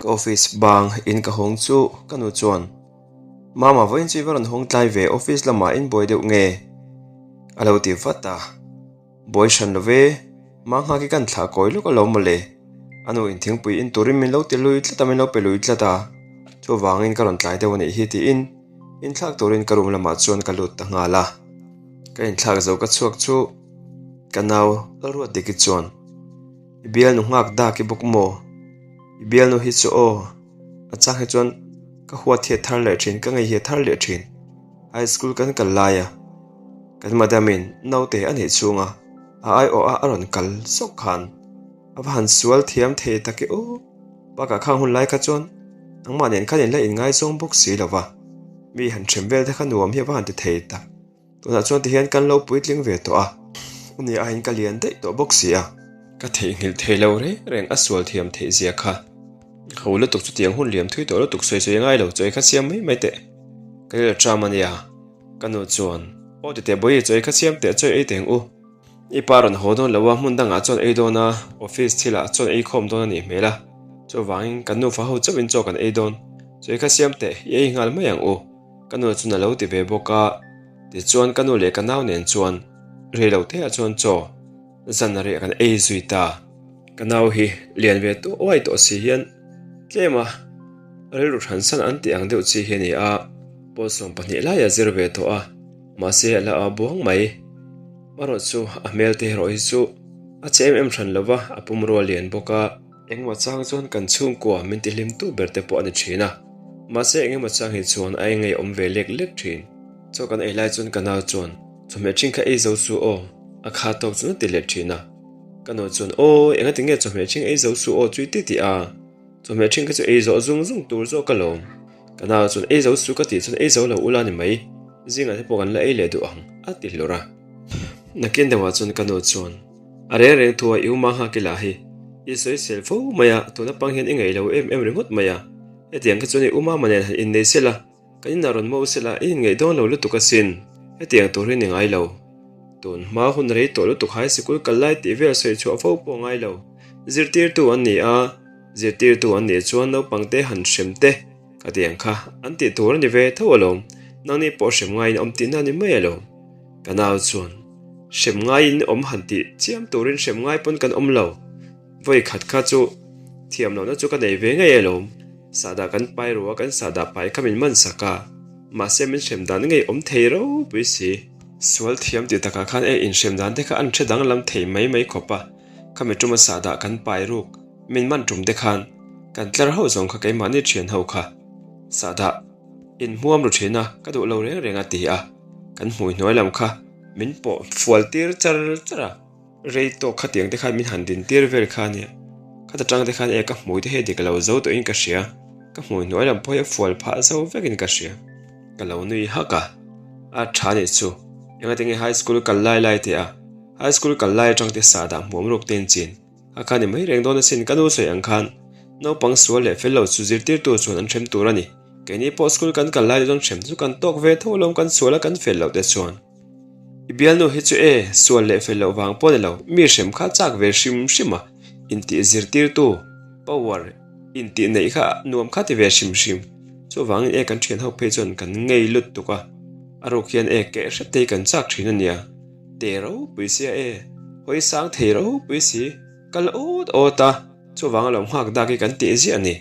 Ka office bang in ka hawng chu ka nu chuan, Mama vawiin chu i va rawn hawng tlai ve, office lamah in buai deuh nge? a lo ti vat a. Buai hran lo ve, Manghaki kan thlah kawi lawk alawm mawle. A nu in thingpui in turin min lo ti lui tlat a, min lo pe lui tlat a, chuvangin ka rawn tlai deuh a nih hi tiin inthlak turin ka room lamah chuan ka lut ta nghal a. Ka inthlak zo ka chhuak chu ka nau Lalruatdiki chuan, I bialnu nghak dak i bawk maw? I bialnu hi chu aw, a chang hi chuan ka huat hiat thar leh thin, ka ngei hiat thar leh thin. High school kan kal lai a, kan madam in naute a neih chhunga a aiawh a a rawn kal zawk khan a va han sual thiam thei tak e aw. Bakah khang hun lai kha chuan nangmah nen khan in la inngaizawng bawk si lo va, mi han hrem vel te kha nuam hi a va han ti thei tak. Tunah chuan tihian kan lo puitling ve tawh a, u nia aiin ka lian daih tawh bawk si a. Ka theihnghilh thei lo reng reng a sual thiam theih zia kha. Ho lutuk chutiang hun liam thui tawh lutuk sawi sawi a ngai lo chawi kha siam mai mai teh. Ka ril tram a nia. Ka nu chuan, Aw titeh Bawihi chawi kha siam teh chawi ei teh ang u. I pa rawn haw dawn lo a, hmun dangah chuan ei dawn a, office thilah chuan ei khawm dawn a nih hmel a. Chuvangin kan nufa ho chauhin chaw kan ei dawn. Chawi kha siam teh, i ei nghal mai ang u. Ka nu chuan a lo ti ve bawk a, tichuan ka nu leh ka nau nen chuan rei lo te ah chuan chaw zan reh kan ei zui ta. Ka nau hi lian ve tawh uai tawh si hian tlem a rilru hransan an tih ang deuh chi hi a ni a, pawl 12 lai a zir ve tawh a, mahse a la a buang mai. Erawh chu a hmel te erawh hi chu a che em em hran lo va, a pumrua lian bawk a. Engemaw chang chuan kan chhungkua min ti hlim tu ber te pawh a ni thin a, mahse engemaw chang hi chuan a engei awm ve lek lek thin. Chaw kan ei lai chuan ka nau chuan, Chawhmeh ṭhin kha ei zo su aw, a kha tawk chuan a ti let thin a. Ka nu chuan, Aw, engati nge chawhmeh ṭhin ei zo su aw chui ti ti a, chawhmeh ṭhin kha chu ei zawh zung zung tur zawk alawm. Ka nau chuan, Ei zo su ka tih chuan ei zo lo ula ni mai, zingah te pawh kan la ei leh duh ang, a ti hlur a. Nakin deuhah chuan ka nu chuan, A reng reng thu a i uma nghak ila hi i sawisel fo mai a, tuna pang hian i ngaih lo em em ringawt mai a, hetiang kha chuan i uma manen han innei sela, kan inah rawn mo sela i inngaih dawn lo lutuk asin, hetiang tur hi ni ngai lo. Tun hma hun rei tawh lutuk hai sikul kal lai tih vel sawi chhuah fo pawh ngai lo, zirtirtu an ni a, zirtirtu an nih chuan naupangte han hrem te ka ti ang kha an tih tur a ni ve tho alawm, nangni pawh hrem ngaiin awm tihna a ni mai alawm. Ka nau chuan, Hrem ngaiin awm han tih chiam turin hrem ngai pawn kan awm lo. Vawi khat kha chu thiam lohna chu ka nei ve ngei alawm. Sahdah kan pai ru a, kan sahdah pai kha min man sak a. Mahse min hrem dan ngei awm thei ropui si. Sual thiam tih takah khan e inhrem dan te kha an hre danglam thei mai mai khawp a. Khami tuma sahdah kan pai ruk min man tum te khan kan tlar ho zawng kha keimahni thian ho kha sahdah Inhmuam ru thin a, ka duh lo reng reng a ti a, kan hmui hnuai lam kha min pawh fual tir char char a, rei tawk khatiang te khan min han din tir vel kha ania, khata tang te khan e ka hmui te hi a dik lo zo tawhin ka hria, ka hmui hnuai lam pawh hi a fual phah zo vekin ka hria. Ka lo nui hak a, a tha nih chu, engati nge high school kal lai lai te a, high school kal lai atang te sahdah hmuam ruk te in chin. A kha ni mai reng dawn asin ka nu sawi ang khan naupang sual leh fel lo chu zirtirtu chuan an hrem tur a ni. Keini pawh school kan kal lai te chuan hrem chu kan tawk ve tho alawm kan sual a kan fel loh te chuan. I bialnu hi chu e, sual leh fel loh vang pawh ni lo, mi hrem kha chak ve hrim hrim a, intih zirtirtu, power, intih neih kha nuam kha ti ve hrim hrim. Chuvangin e kan thian ho phei chuan kan ngei lut tuk a, a ruk hian e keh hrep te hi kan chak thin a nia. Te ropui sia e, hawi sang thei ropui si, kal awt awt a, chuvang a lo nghak dak hi kan tih ziah a ni.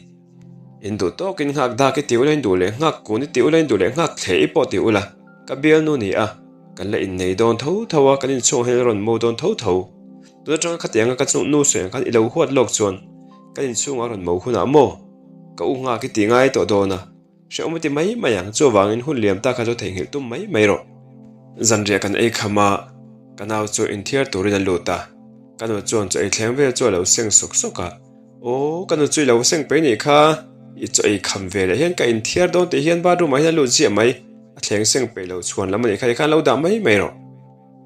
In duh tawkin nghak dak i ti ula, in duh leh nghak kun i ti ula, in duh leh nghak thleh i pawh ti ula, ka bialnu ni a, kan la innei dawn tho tho a, kan inchhung hian rawn mo dawn tho tho. Tun atanga khatianga ka chu nu sawi ang khan i lo huat lawk chuan kan inchhungah rawn mo hunah maw ka u nghak i ti ngai tawh dawn a. Hrehawm a ti mai mai ang, chuvangin hun liam ta kha chu theihnghilh tum mai mai rawh. Zanriah kan ei kham a, ka nau chu inthiar turin a lut a, ka nu chuan chaw ei thleng vel chu a lo seng sawk sawk a, Aw, ka nu chu i lo seng pei nih kha, i chaw ei kham ve leh hian ka inthiar dawn tih hian bathroom ah hian a lut ziah mai, a thleng seng peih lo chhuan lam a nih kha, tikhan lo dah mai mai rawh.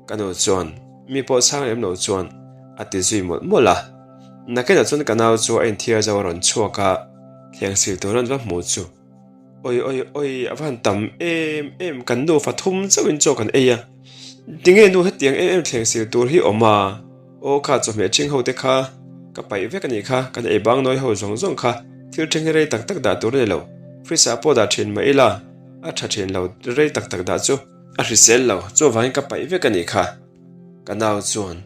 Ka nu chuan mi pawh chhang lem lo chuan a ti zui mawlh mawlh a, nakinah chuan ka nau chu a inthiar zo a rawn chhuak a, thleng sil tur an va hmu chu awi awi awi a va han tam em em kan nufa thum chauhin chaw kan ei a, tinge nu hetiang em em thleng sil tur hi awm a, aw kha chawhmeh ṭhing ho te kha ka paih vek a nih kha, kan ei bang nawi ho zawng zawng kha. Thil ṭheng hi rei tak tak dah tur a ni lo. Fridge ah pawh dah ṭhin mah ila, a ṭha ṭhin lo rei tak tak dah chu a hrisel lo, chuvangin ka paih vek a nih kha. Ka nau chuan,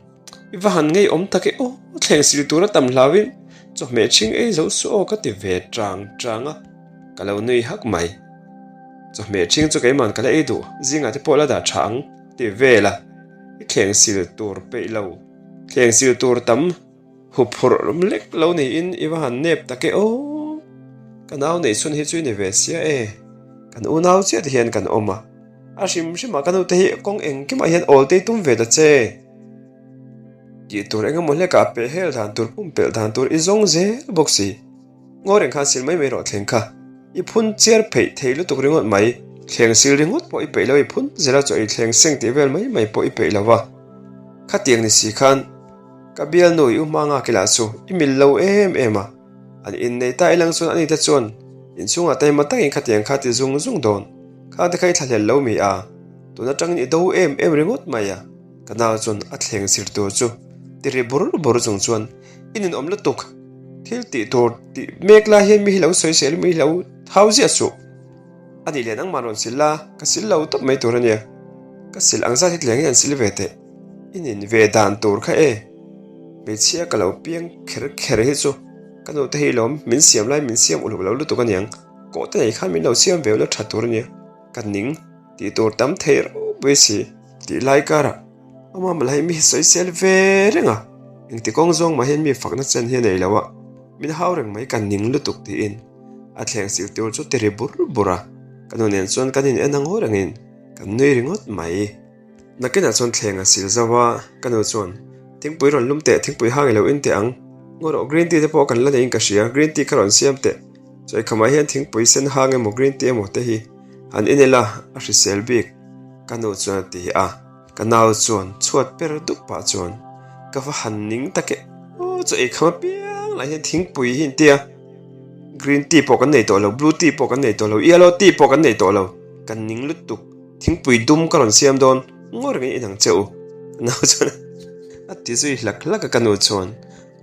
I va han ngei awm tak e aw, thleng sil tur a tam hlauin chawhmeh ṭhing ei zo suh aw ka ti ve ṭang ṭang a, ka lo nui hak mai. Chawhmeh ṭhing chu keiman ka la ei duh, zingah te pawh la dah ṭha ang ti vel a, i thleng sil tur peih lo, thleng sil tur tam. Huphurh rum lek lo niin i va han nep tak e aw. Ka nau neih chhun hi chu i ni ve sia e. Kan unau chiah te hian kan awm a. A hrim hrim ah ka nute hi kawng engkimah hian awl te i tum ve ta che. Tih tur engemaw hlekah a peh hel dan tur pumpelh dan tur i zawng zel bawk si. Ngaw reng khan sil mai mai rawh thleng kha. I phun chiar pheih thei lutuk ringawt mai. Thleng sil ringawt pawh i peih lo, i phun zel a chaw ei thleng seng tih vel mai mai pawh i peih lo va. Khatiang ni si khan ka bialnu i u hma nghak ila chu i mil lo em em a. An innei ta ilang chuan ani te chuan inchhungah taima takin khatiang kha ti zung zung dawn. Khang te kha i thlahlel lo mi a. Tun atangin i do em em ringawt mai a. Ka nau chuan a thleng zir tur chu ti ri bur bur chung chuan i ninawm lutuk. Thil tih tur tih mek lai hian mi hi lo sawi sel mi hi lo thau ziah suh. A nih leh nangmah rawn sil la, ka sil lo tawp mai tur a nia. Ka sil ang zat hi tleng hian sil ve teh. I nin ve dan tur kha e. Hmeichhia ka lo piang kher kher hi chu ka nute hi lawm min siam lai min siam uluk lo lutuk a niang. Kawh te nei khan min lo siam ve ula tha tur a nia. Ka ning tih tur tam thei ropui si tih lai karah Amah malai mi hi sawisel ve reng a, engti kawng zawng mah hian mi fakna chen hi a nei lo a, min hau reng mai ka ning lutuk tiin a thleng sil tur chu ti ri bur bur a, ka nu nen chuan kan in en ang haw rengin kan nui ringawt mai. Nakinah chuan thleng a sil zauh a, ka nu chuan thingpui rawn lum teh thingpui hang i lo in teh ang, ngaw rawh green tea te pawh kan la neiin ka hria, green tea kha rawn siam teh, chawikhamah hian thingpui sen hang emaw green tea emaw te hi han in ila a hrisel bik ka nu chuan a ti a. Ka nau chuan chhuat per dup pah chuan ka va han ning tak e aw chaw ei kham apiang lah hian thingpui hi an tia green tea pawh kan nei tawh lo blue tea pawh kan nei tawh lo yellow tea pawh kan nei tawh lo kan ning lutuk thingpui dum ka rawn siam dawn ngaw rengin in ang che u ka nau chuan a ti zui hlak hlak a ka nu chuan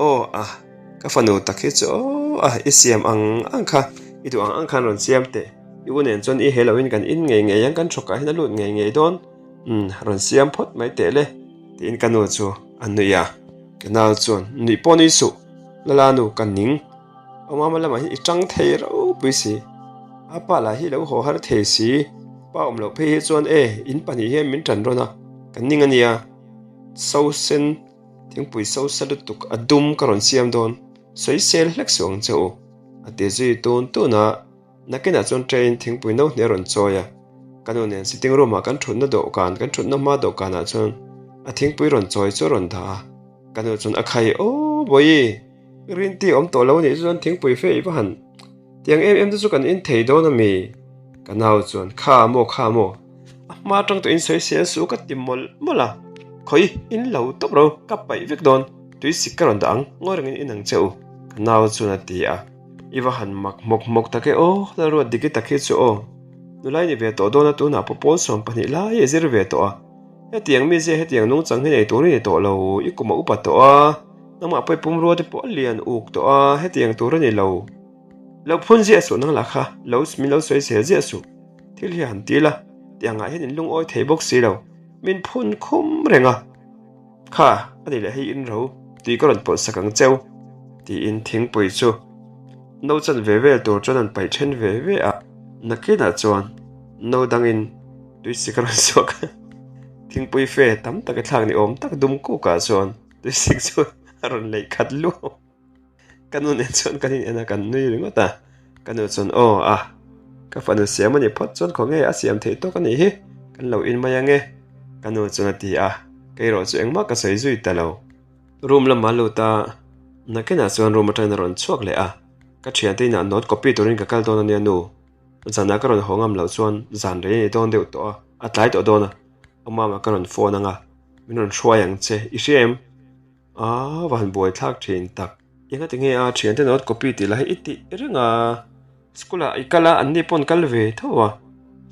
aw a ka fanu tak hi chu aw a i siam ang ang kha i duh ang ang khan rawn siam teh i u nen chuan i he loin kan in ngei ngei ang kan thawkah hian a lut ngei ngei dawn. Umm, rawn siam phawt mai teh le, tiin ka nu chu a nui a. Ka nau chuan, Nuih pawh nui suh, Lala nu ka ning. Awmama lamah hian i tang thei ropui si. A pa lah hi lo haw har thei si. Pa awm loh phei hi chuan e, in pahnih hian min tan rawn a, ka ning a nia. Sosen, thingpui sosa lutuk a dum ka rawn siam dawn, sawisel hlek suh ang che u, a ti zui tun tun a. Nakinah chuan train thingpui no hne a rawn chawi a, ka nu nen sitting room ah kan thutna dawhkan, kan thutna hma dawhkanah chuan a thingpui rawn chawi chu a rawn dah a, ka nu chuan a khai aw Bawihi, green tea awm tawh lo anih chuan thingpui fe i va han tiang em em te chu kan in thei dawn ami? Ka nau chuan kha maw kha maw a hma atang tawh in sawi sel suh ka ti mawlh mawlh a, khawi in lo tawp ro ka paih vek dawn tui sik ka rawn dah ang ngawi rengin in ang che u ka nau chuan a ti a. I va han mak hmawk hmawk tak e aw, Lalruat Diki tak hi chu aw. Nulai ni ve tawh dawn a tunah pawh pawl 12 lai i zir ve tawh a. Hetiang mizia hetiang nungchang hi nei tur i ni tawh lo, i kum a upa tawh a, nangmah pawh i pumrua te pawh a lian uk tawh a, hetiang tur a ni lo. Lo phun ziah suh nang lah kha, lo min lo sawi zel ziah suh. Thil hi han ti la, tiangah hian in lungawi thei bawk si lo, min phun khum reng a. Kha, a ni leh hei in ro tui ka rawn pawlh sak ang cheu, tiin thingpui chu no chan ve vel tur chuan an paih then ve ve a. Nakinah chuan no dangin tui sik a rawn chhuak a, thingpui fe tam tak a thlak ni awm tak dum kukah chuan tui sik chu a rawn leih khat luau. Ka nu nen chuan kan in en a, kan nui ringawt a. Ka nu chuan aw a, ka fanu siam a nih phawt chuan khaw nge a siam theih tawk a nih hi, kan lo in mai ange. Ka nu chuan a ti a, kei erawh chu engmah ka sawi zui ta lo. Room lamah a lut a, nakinah chuan room atangin a rawn chhuak leh a, ka thiante inah note copy turin ka kal dawn a nia nu. Zanah ka rawn haw ngam loh chuan zan rei a ni dawn deuh tawh a, a tlai tawh dawn a, Awmama ka rawn phone anga, min rawn hruai ang che, i hria em? A va han buai thlak thin tak. Enga ti nge a thiante note copy tih lah hi i tih reng a. School ah i kal a, anni pawn kal ve tho a.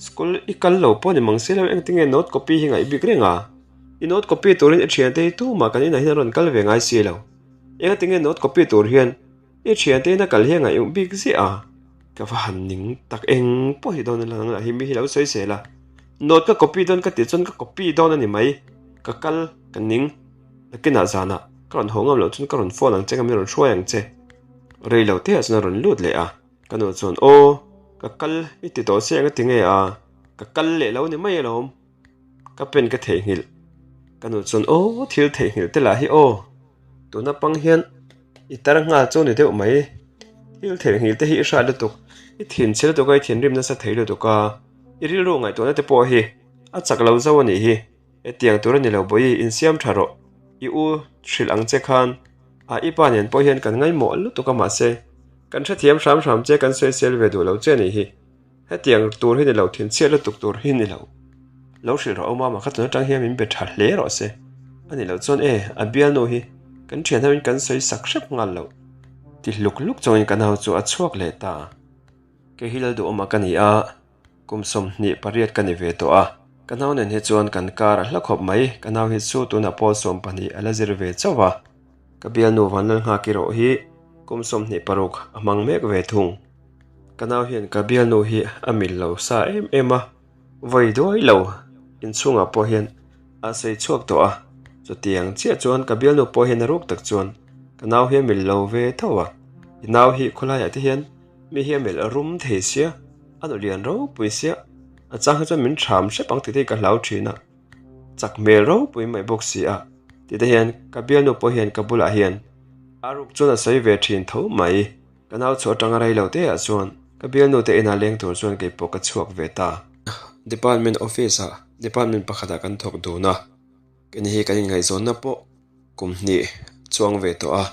School i kal lo pawh ni mang si lo engti nge note copy hi ngaih bik reng a. I note copy turin i thiante hi tumah kan inah hian a rawn kal ve ngai si lo. Enga ti nge note copy tur hian. I thiante in a kal hi a ngaih bik ziah a, ka va han ning tak eng pawh hi dawn ila nang lah hi mi hi lo sawi zel a, note ka copy dawn ka tih chuan ka copy dawn a ni mai, ka kal ka ning nakinah zanah ka rawn haw ngam loh chuan ka rawn phone ang che ka min rawn hruai ang che rei lo te ah chuan a rawn lut leh a, ka nu chuan aw ka kal i ti tawh se eng a ti nge a, ka kal leh lo ni mai alawm. Ka pen ka theihnghilh. Ka nu chuan aw thil theihnghilh te lah hi aw. Tuna pang hian i tar nghal chu ni deuh mai. Thil theihnghilh te hi i hrat lutuk. I thinchhe lutuk a i thinrim nasa thei lutuk a. I rilru ngaihtuahna te pawh hi a chak lo zo a nih hi. Hetiang tur a ni lo bawi insiam tha rawh. I u hrilh ang che khan a i pa nen pawh hian kan ngaihmawh lutuk a mahse kan hrethiam hram hram che kan sawisel ve duh lo che a nih hi. Hetiang tur hi ni lo, thinchhiat lutuk tur hi ni lo. Lo hrilh rawh awm a, mah kha tun atang hian min be tha hle rawh se. A nih loh chuan e, a bialnu hi kan thian ho in kan sawi sak hrep nghal loh. Ti hluk hluk chungin ka nau chu a chhuak leh ta. Kei hi Lalduhawma ka ni a, kum 28 ka ni ve tawh a. Ka nau nen hi chuan kan kar a hla khawp mai, ka nau hi chu tunah pawl 12 a la zir ve chauh a. Ka bialnu Vanlalnghaki rawh hi kum 26 a hmang mek ve thung. Ka nau hian ka bialnu hi a mil lo sa em em a, vawi duai lo inchhungah pawh hian a sawi chhuak tawh a, chutiang chiah chuan ka bialnu pawh hian a ruk tak chuan ka nau hi a mil lo ve tho a, i nau hi khawlaiah te hian mi hi a melh rum thei sia, a nu lian ropui sia, a chang hi chuan min ṭham hrep ang tih te hi ka hlau ṭhin a, chak hmel ropui mai bawk si a tih te hian ka bialnu pawh hian ka bulah hian a ruk chuan a sawi ve ṭhin tho mai. Ka nau chhuah atanga rei lo te ah chuan ka bialnu te inah leng tur chuan kei pawh ka chhuak ve ta. Department office ah department pakhat ah kan thawk dun a, keni hi kan inngaihzawnna pawh kum hnih chuang ve tawh a,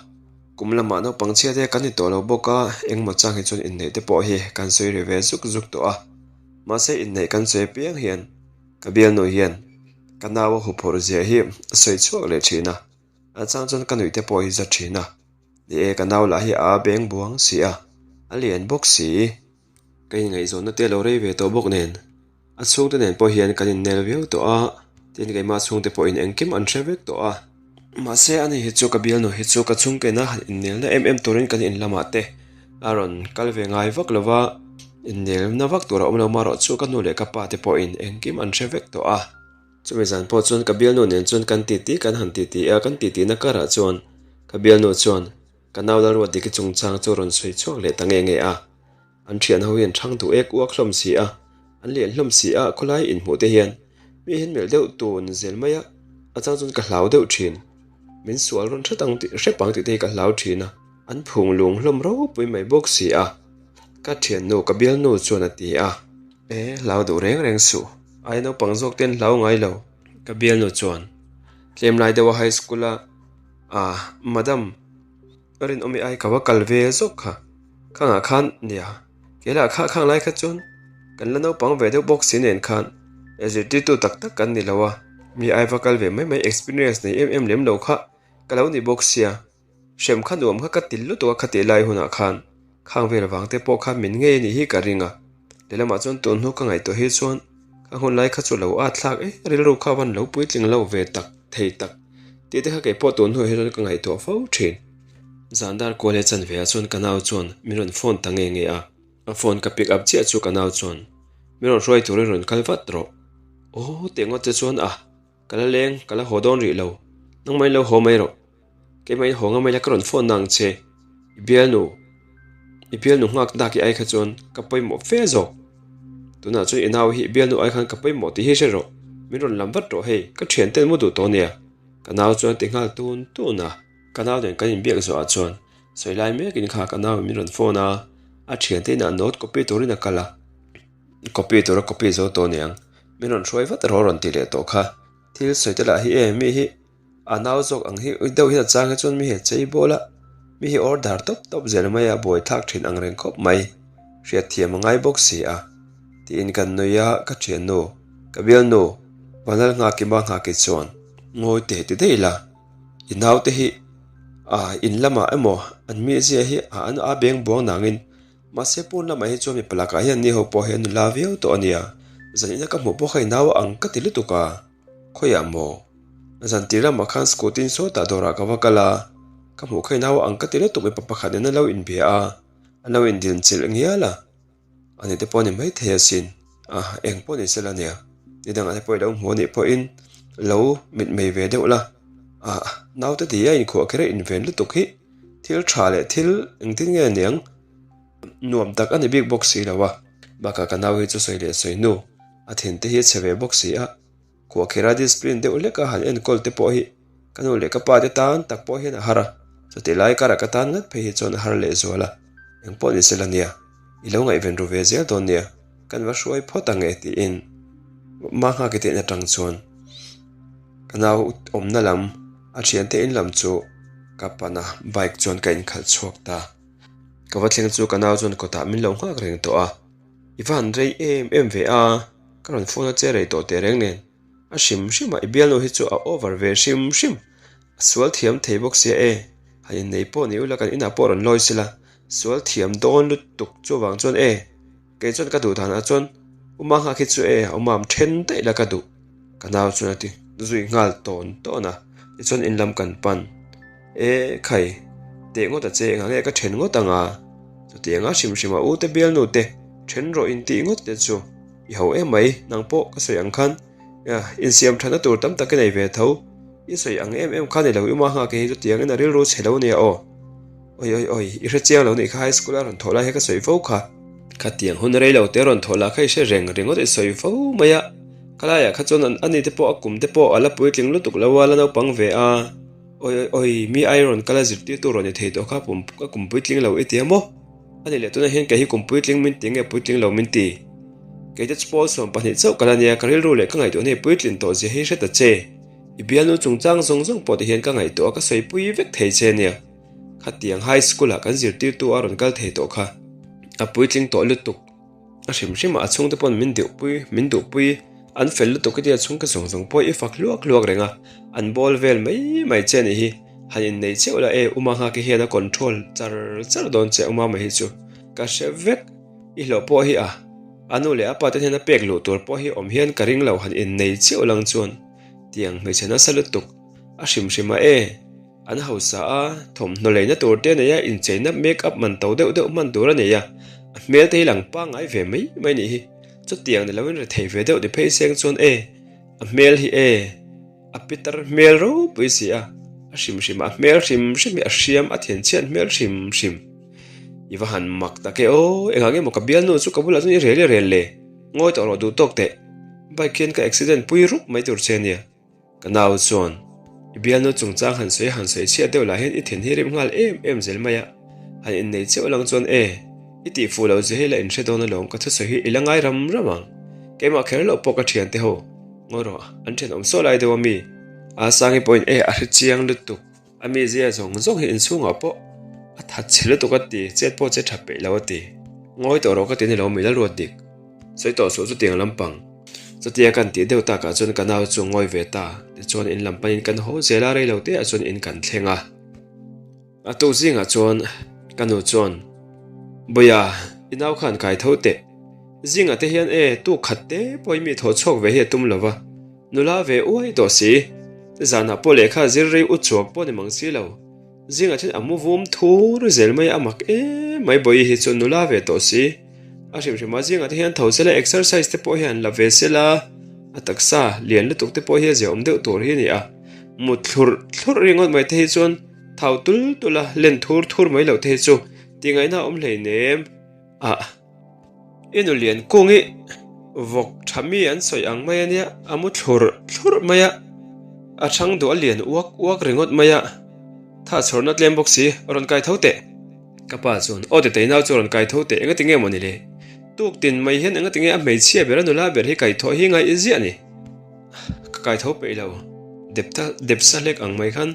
kum lamah naupang chhia te kan ni tawh lo bawk a, engmaw chang hi chuan inneih te pawh hi kan sawi ri ve zuk zuk tawh a, mahse inneih kan sawi apiang hian ka bialnu hian ka nau a huphurh zia hi a sawi chhuak leh thin a, a chang chuan ka nuih te pawh hi za thin a. Ni e, ka nau lah hi a beng buang si a, a lian bawk si. Ka inngaihzawnna te a lo rei ve tawh bawk nen, a chhungte nen pawh hian kan innel viau tawh a, tin keimah chhungte pawhin engkim an hre vek tawh a. Mahse ani hi chu ka bialnu hi chu ka chhungkena han innelna em em turin kan in lamah te a rawn kal ve ngai vak lo va, innelna vak tur a awm lo marawh chu ka nu leh ka pa te pawhin engkim an hre vek tawh a. Chumi zan pawh chuan ka bialnu nen chuan kan titi kan han titi a, kan titi na karah chuan ka bialnu chuan ka nau Lalruatdiki chungchang chu rawn sawi chhuak leh ta nge nge a. An thian ho hian thang duh ek uak hlawm si a, an lian hlawm si a, khawlai inhmuh te hian mi hian melh deuh tun zel mai a, a chang chuan ka hlau deuh thin. Min sual rawn hret ang tih hrep ang tih te hi ka hlau thin a, an phung lung hlawm ropui mai bawk si a, ka thiannu ka bialnu chuan a ti a. E, hlau duh reng reng suh. Ai naupang zawk te an hlau ngai lo. Ka bialnu chuan tlem lai deuha high school a ah madam Rinawmi ai ka va kal ve zawk kha. Khangah khan nia keilah kha khang lai kha chuan kan la naupang ve deuh bawk si nen khan e zirtirtu tak tak kan ni lo a, mi ai va kal ve mai mai experience nei em em lem lo kha ka lo ni bawk sia. Hrem kha nuam kha ka til lutuk a khatih lai hunah khan khang vel vang te pawh khan min ngei a nih hi ka ring a, lehlamah chuan tun hnu ka ngaihtuah hi chuan ka hun lai kha chu lo at thlak e, rilru kha van lo puitling lo ve tak thei tak tih te kha kei pawh tun hnuah hi chuan ka ngaihtuah fo thin. Zan dar kual he chanve ah chuan ka nau chuan min rawn phone ta nge nge a, a phone ka pick up chiah chu ka nau chuan min rawn hruai turin rawn kal vat rawh. Aw teh ngawt che chuan a, ka la leng ka la haw dawn rih lo, nangmah in lo haw mai rawh. Keimah in haw nga mai la ka rawn phone na ang che. I bialnu, i bialnu nghak dak i ai kha chuan ka pawimawh fe zawk. Tunah chuan i nau hi i bialnu ai khan ka pawimawh tih hi hre rawh. Min rawn lam vat rawh hei, ka thian ten mu duh tawh nia. Ka nau chuan ti nghal tun tun a. Ka nau nen kan inbiak zawhah chuan sawi lai mekin kha ka nau in min rawn phone a, a thiante inah note copy turin a kal a. Copy tura copy zo tawh niang. Min rawn hruai vat rawh a rawn ti leh tawh kha. Thil sawi te lah hi e mi hi. A nau zawk ang hi deuh hian a chang hi chuan mi hi chei bawl a, mi hi order tawp tawp zel mai a, buai thlak thin ang reng khawp mai, hriat thiam a ngai bawk si a, tiin kan nui a, ka thiannu, ka bialnu, Vanlal Nghakima Nghaki chuan ngawi teh ti daih la, i naute hi a in lamah emaw an mizia hi a an a beng buang nangin mahse pawn lamah hi chuan mipa lakah hian ni ho pawh hi an nula viau tawh a nia, zanina ka hmuh pawh kha i nau a ang ka ti lutuk a. Khawiah maw? Zan tir lamah khan scooty in sawtah dawrah ka va kal a. Ka hmuh kha i nau ang ka ti lutuk mipa pakhat nen a lo inbia a, an lo indinchilh ngial a. Ani te pawh a ni maithei asin, a eng pawh ni sela nia, ni dangah te pawh i lo hmu anih pawhin lo mitmei ve deuh la, a naute ti a inkhuah kher a inven lutuk hi thil tha leh thil engtin nge niang nuam tak a ni bik bawk si lo a, bakah ka nau hi chu sawi leh sawi hnu a thin te hi a chhe ve bawk si a. Khuahkhira discipline deuh hleka han enkawl te pawh hi ka nu leh ka pa te tan tak pawh hian a har a, chutih lai karah ka tan ngat phei hi chuan a har lehzual a, eng pawh ni sela nia, i lo ngaihven ru ve zel dawn nia, kan va hruai phawt ang e tiin Manghaki te in atang chuan ka nau awmna lam a thiante in lam chu ka pan a, bike chuan ka inkhalh chhuak ta. Ka va thleng chu ka nau chuan kawtah min lo nghak reng tawh a, i va han rei em em ve a. Ka rawn phone a che rei tawh teh reng nen, a hrim hrim a, i bialnu hi chu a over ve hrim hrim, a sual thiam thei bawk sia e, han innei pawh ni ula kan inah pawh rawn lawi sela, sual thiam dawn lutuk chuvang chuan e, kei chuan ka duh danah chuan u Manghak hi chu e a awmam then daih la ka duh, ka nau chuan a ti zui nghal tawn tawn a, tichuan in lam kan pan. E khai, teh ngawt a che engah nge ka then ngawt ang a? Chutiang a hrim hrim a u te bialnu te then rawh in tih ngawt te chu i ho em mai, nang pawh ka sawi ang khan insiam thatna tur tam tak i nei ve tho, i sawi ang em em khan i lo i uma nghak hi chutiang in a rilru chhe lo nia aw. Oi oi oi, i hre chiang lo nih kha high school a rawn thawh lai hi ka sawi fo kha. Khatiang hun rei lo te rawn thawh lah kha i hre reng ringawt i sawi fo mai a, khalaiah kha chuan ani te pawh a kum te pawh a la puitling lutuk lo a la naupang ve a. Oi oi oi, mi ai rawn kal a zirtirtu rawn ni thei tawh kha pum ka kum puitling lo i ti a maw? A ni leh tunah hian kei hi kum puitling min ti nge puitling lo min ti? Kei te chu pawl 12 chauh ka la nia, ka rilru leh ka ngaihtuah hne puitlin tawh zia hi hre ta che. I bialnu chungchang zawng zawng pawh ti hian ka ngaihtuah a ka sawipui vek thei che nia. Khatiang high school ah kan zirtirtu a rawn kal thei tawh kha a puitling tawh lutuk. A hrim hrim a, a chhungte pawn min deuhpui, min duhpui, an fel lutuk hi tia chhungte zawng zawng pawh i fak hluak hluak reng a, an bawl vel mai mai che a nih hi, han innei cheuh la e, Uma nghak hi hian a control char char dawn che Uma mai hi chu ka hre vek, i hlawh pawh hi a, a nu leh a pa te hian a pek luh tur pawh hi awm hian ka ring lo han innei cheuh lang chuan tiang hmeichhe nasa lutuk a hrim hrim a e. An hausa a, thawmhnaw leina tur te a nei a, incheina make up man to deuh deuh hman tur a nei a, a hmel te hi lang pangngai ve mai mai nih hi. Chutiang ni loin rethei ve deuh ni phei seng chuan e, a hmel hi e, a pitar hmel ropui si a, a hrim hrim a, a hmel hrim hrim hi a hriam a thianchhiat hmel hrim hrim. I va han mak tak e aw, engah nge maw ka bialnu chu ka bulah chuan i rel i rel le, ngawi tawh rawh duh tawk teh, bike hian ka accident pui rup mai tur che ania. Ka nau chuan, I bialnu chungchang han sawi han sawi chhiat deuh lah hian i then hi rem nghal em em zel mai a, han innei cheuh lang chuan e, i tih fuh loh zia hi la inhre dawn alawm ka thusawi hi i la ngai ram ram ang. Keimah kher loh pawh ka thiante ho, ngawi rawh, an thenawm saw lai deuh a mi? A Sangi pawhin e a hre chiang lutuk. A mizia zawng zawng hi inchhungah pawh a that chhe lutuk a ti, chet pawh che tha peih lo a ti. Ngawi tawh rawh ka ti ni lo mi Lalruat dik. Sawi tawh suh chutiang lampang. Chutia kan tih deuh takah chuan ka nau chu ngawi ve ta, tichuan in lam panin kan haw zel a, rei lo teah chuan in kan thleng a. A tuk zingah chuan ka nu chuan, Bawia, i nau khan kai tho teh. Zingah te hian e, tuk khat te pawhin mi thawh chhuak ve hi a tum lo va. Nula ve uai tawh si. Zanah pawh lehkha zir rei u chhuak pawh ni mang si lo. Zingah chuan a mu vum thur zel mai a mak em mai Bawihi hi chu nula ve tawh si. A hrim hrim a zingah te hian tho sela exercise te pawh hi han la ve sela a taksa lian lutuk te pawh hi a ziaawm deuh tur hi a ni a. Mut thlurh thlurh ringawt mai te hi chuan thau tul tul a len thur thur mai loh te hi chu tingaihna a awm hleinem a. I nu lian kung i vawk tha mi an sawi ang mai a nia, a mu thlurh thlurh mai a, a thang duh a lian uak uak ringawt mai a, tha chhawrna tlem bawk si, rawn kai tho teh. Ka pa chuan, Aw Tetei nau chu rawn kai tho teh, engati nge maw ni le? Tuk tin mai hian engati nge a hmeichhia ber a nula ber hi kai thawh hi ngai i ziah ni? Ka kai tho peih lo, depta depsa hlek ang mai khan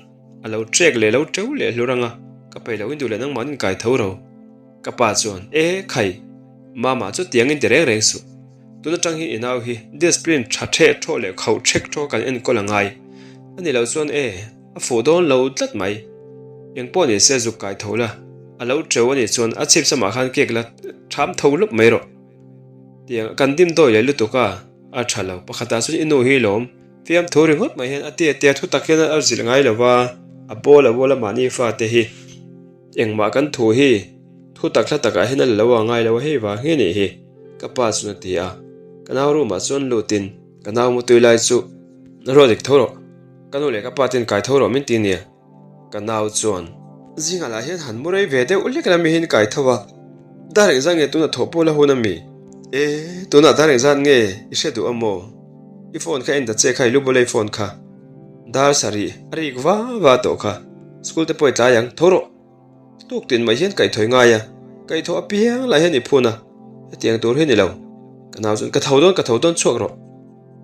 a lo trek leh lo teu leh hlur ang a, ka peih lo in duh leh nangmah an inkai tho ro. Ka pa chuan, E, khai, Mama chu tiangin ti reng reng suh. Tun atang hi i nau hi discipline tha theh thawh leh khauh thek thawh kan enkawl a ngai. A ni lo chuan e, a fuh dawn lo tlat mai. Eng pawh ni se zuk kai tho la, a lo teu a nih chuan a chhip samah khan cake la tham tho lawp mai rawh. Tiang kan dim dawi leh lutuk a, a tha lo. Pakhatah chuan i nu hi lawm. Fiamthu ringawt mai hian a tia tia thu tak hian a zilh ngai lo va. A pawl a bual a mahni fate hi engmah kan thu hi thu tak hla takah hian a la lo a ngai lo a hei vang hi a nih hi ka pa chuan a ti a. Ka nau room ah chuan lutin ka nau mutui lai chu ruat dik tho rawh ka nu leh ka pa ten kai tho rawh min ti nia. Ka nau chuan zingah lah hian han mu rei ve deuh lek la mi hian kai tho a, dar engzat nge tuna thawh pawh la hun a mi? E, tunah dar engzat nge i hre duh a maw? I phone kha en ta che kha i lu bula i phone kha dar sarih a rik va va tawh kha, school te pawh i tlai ang, tho rawh! Tuk tin mai hian kaihthawih ngai a, kaihthawh apiang lah hian i phun a, hetiang tur hi ni lo. Ka nau chuan ka tho dawn, ka tho dawn chhuak rawh.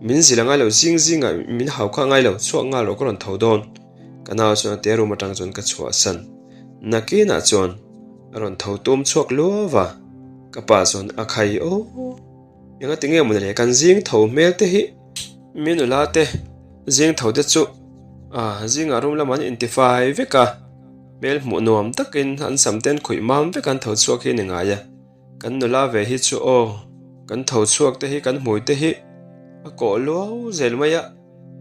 Min zil a ngai lo, zing zingah min hau kha a ngai lo, chhuak nghal rawh ka rawn tho dawn. Ka nau chuan a te room atang chuan ka chhuahsan. Nakinah chuan a rawn tho tum chhuak luau va, ka pa chuan a khai aw. Engati nge mawni le kan zing tho hmel te hi mi nula te zing tho te chu ah zingah room lamah an intifai vek a, hmel hmuh nuam takin an sam te an khuih mam vek a an tho chhuak hi a ni ngai a. Kan nula ve hi chu aw kan tho chhuak te hi kan hmui te hi a kawh luau zel mai a.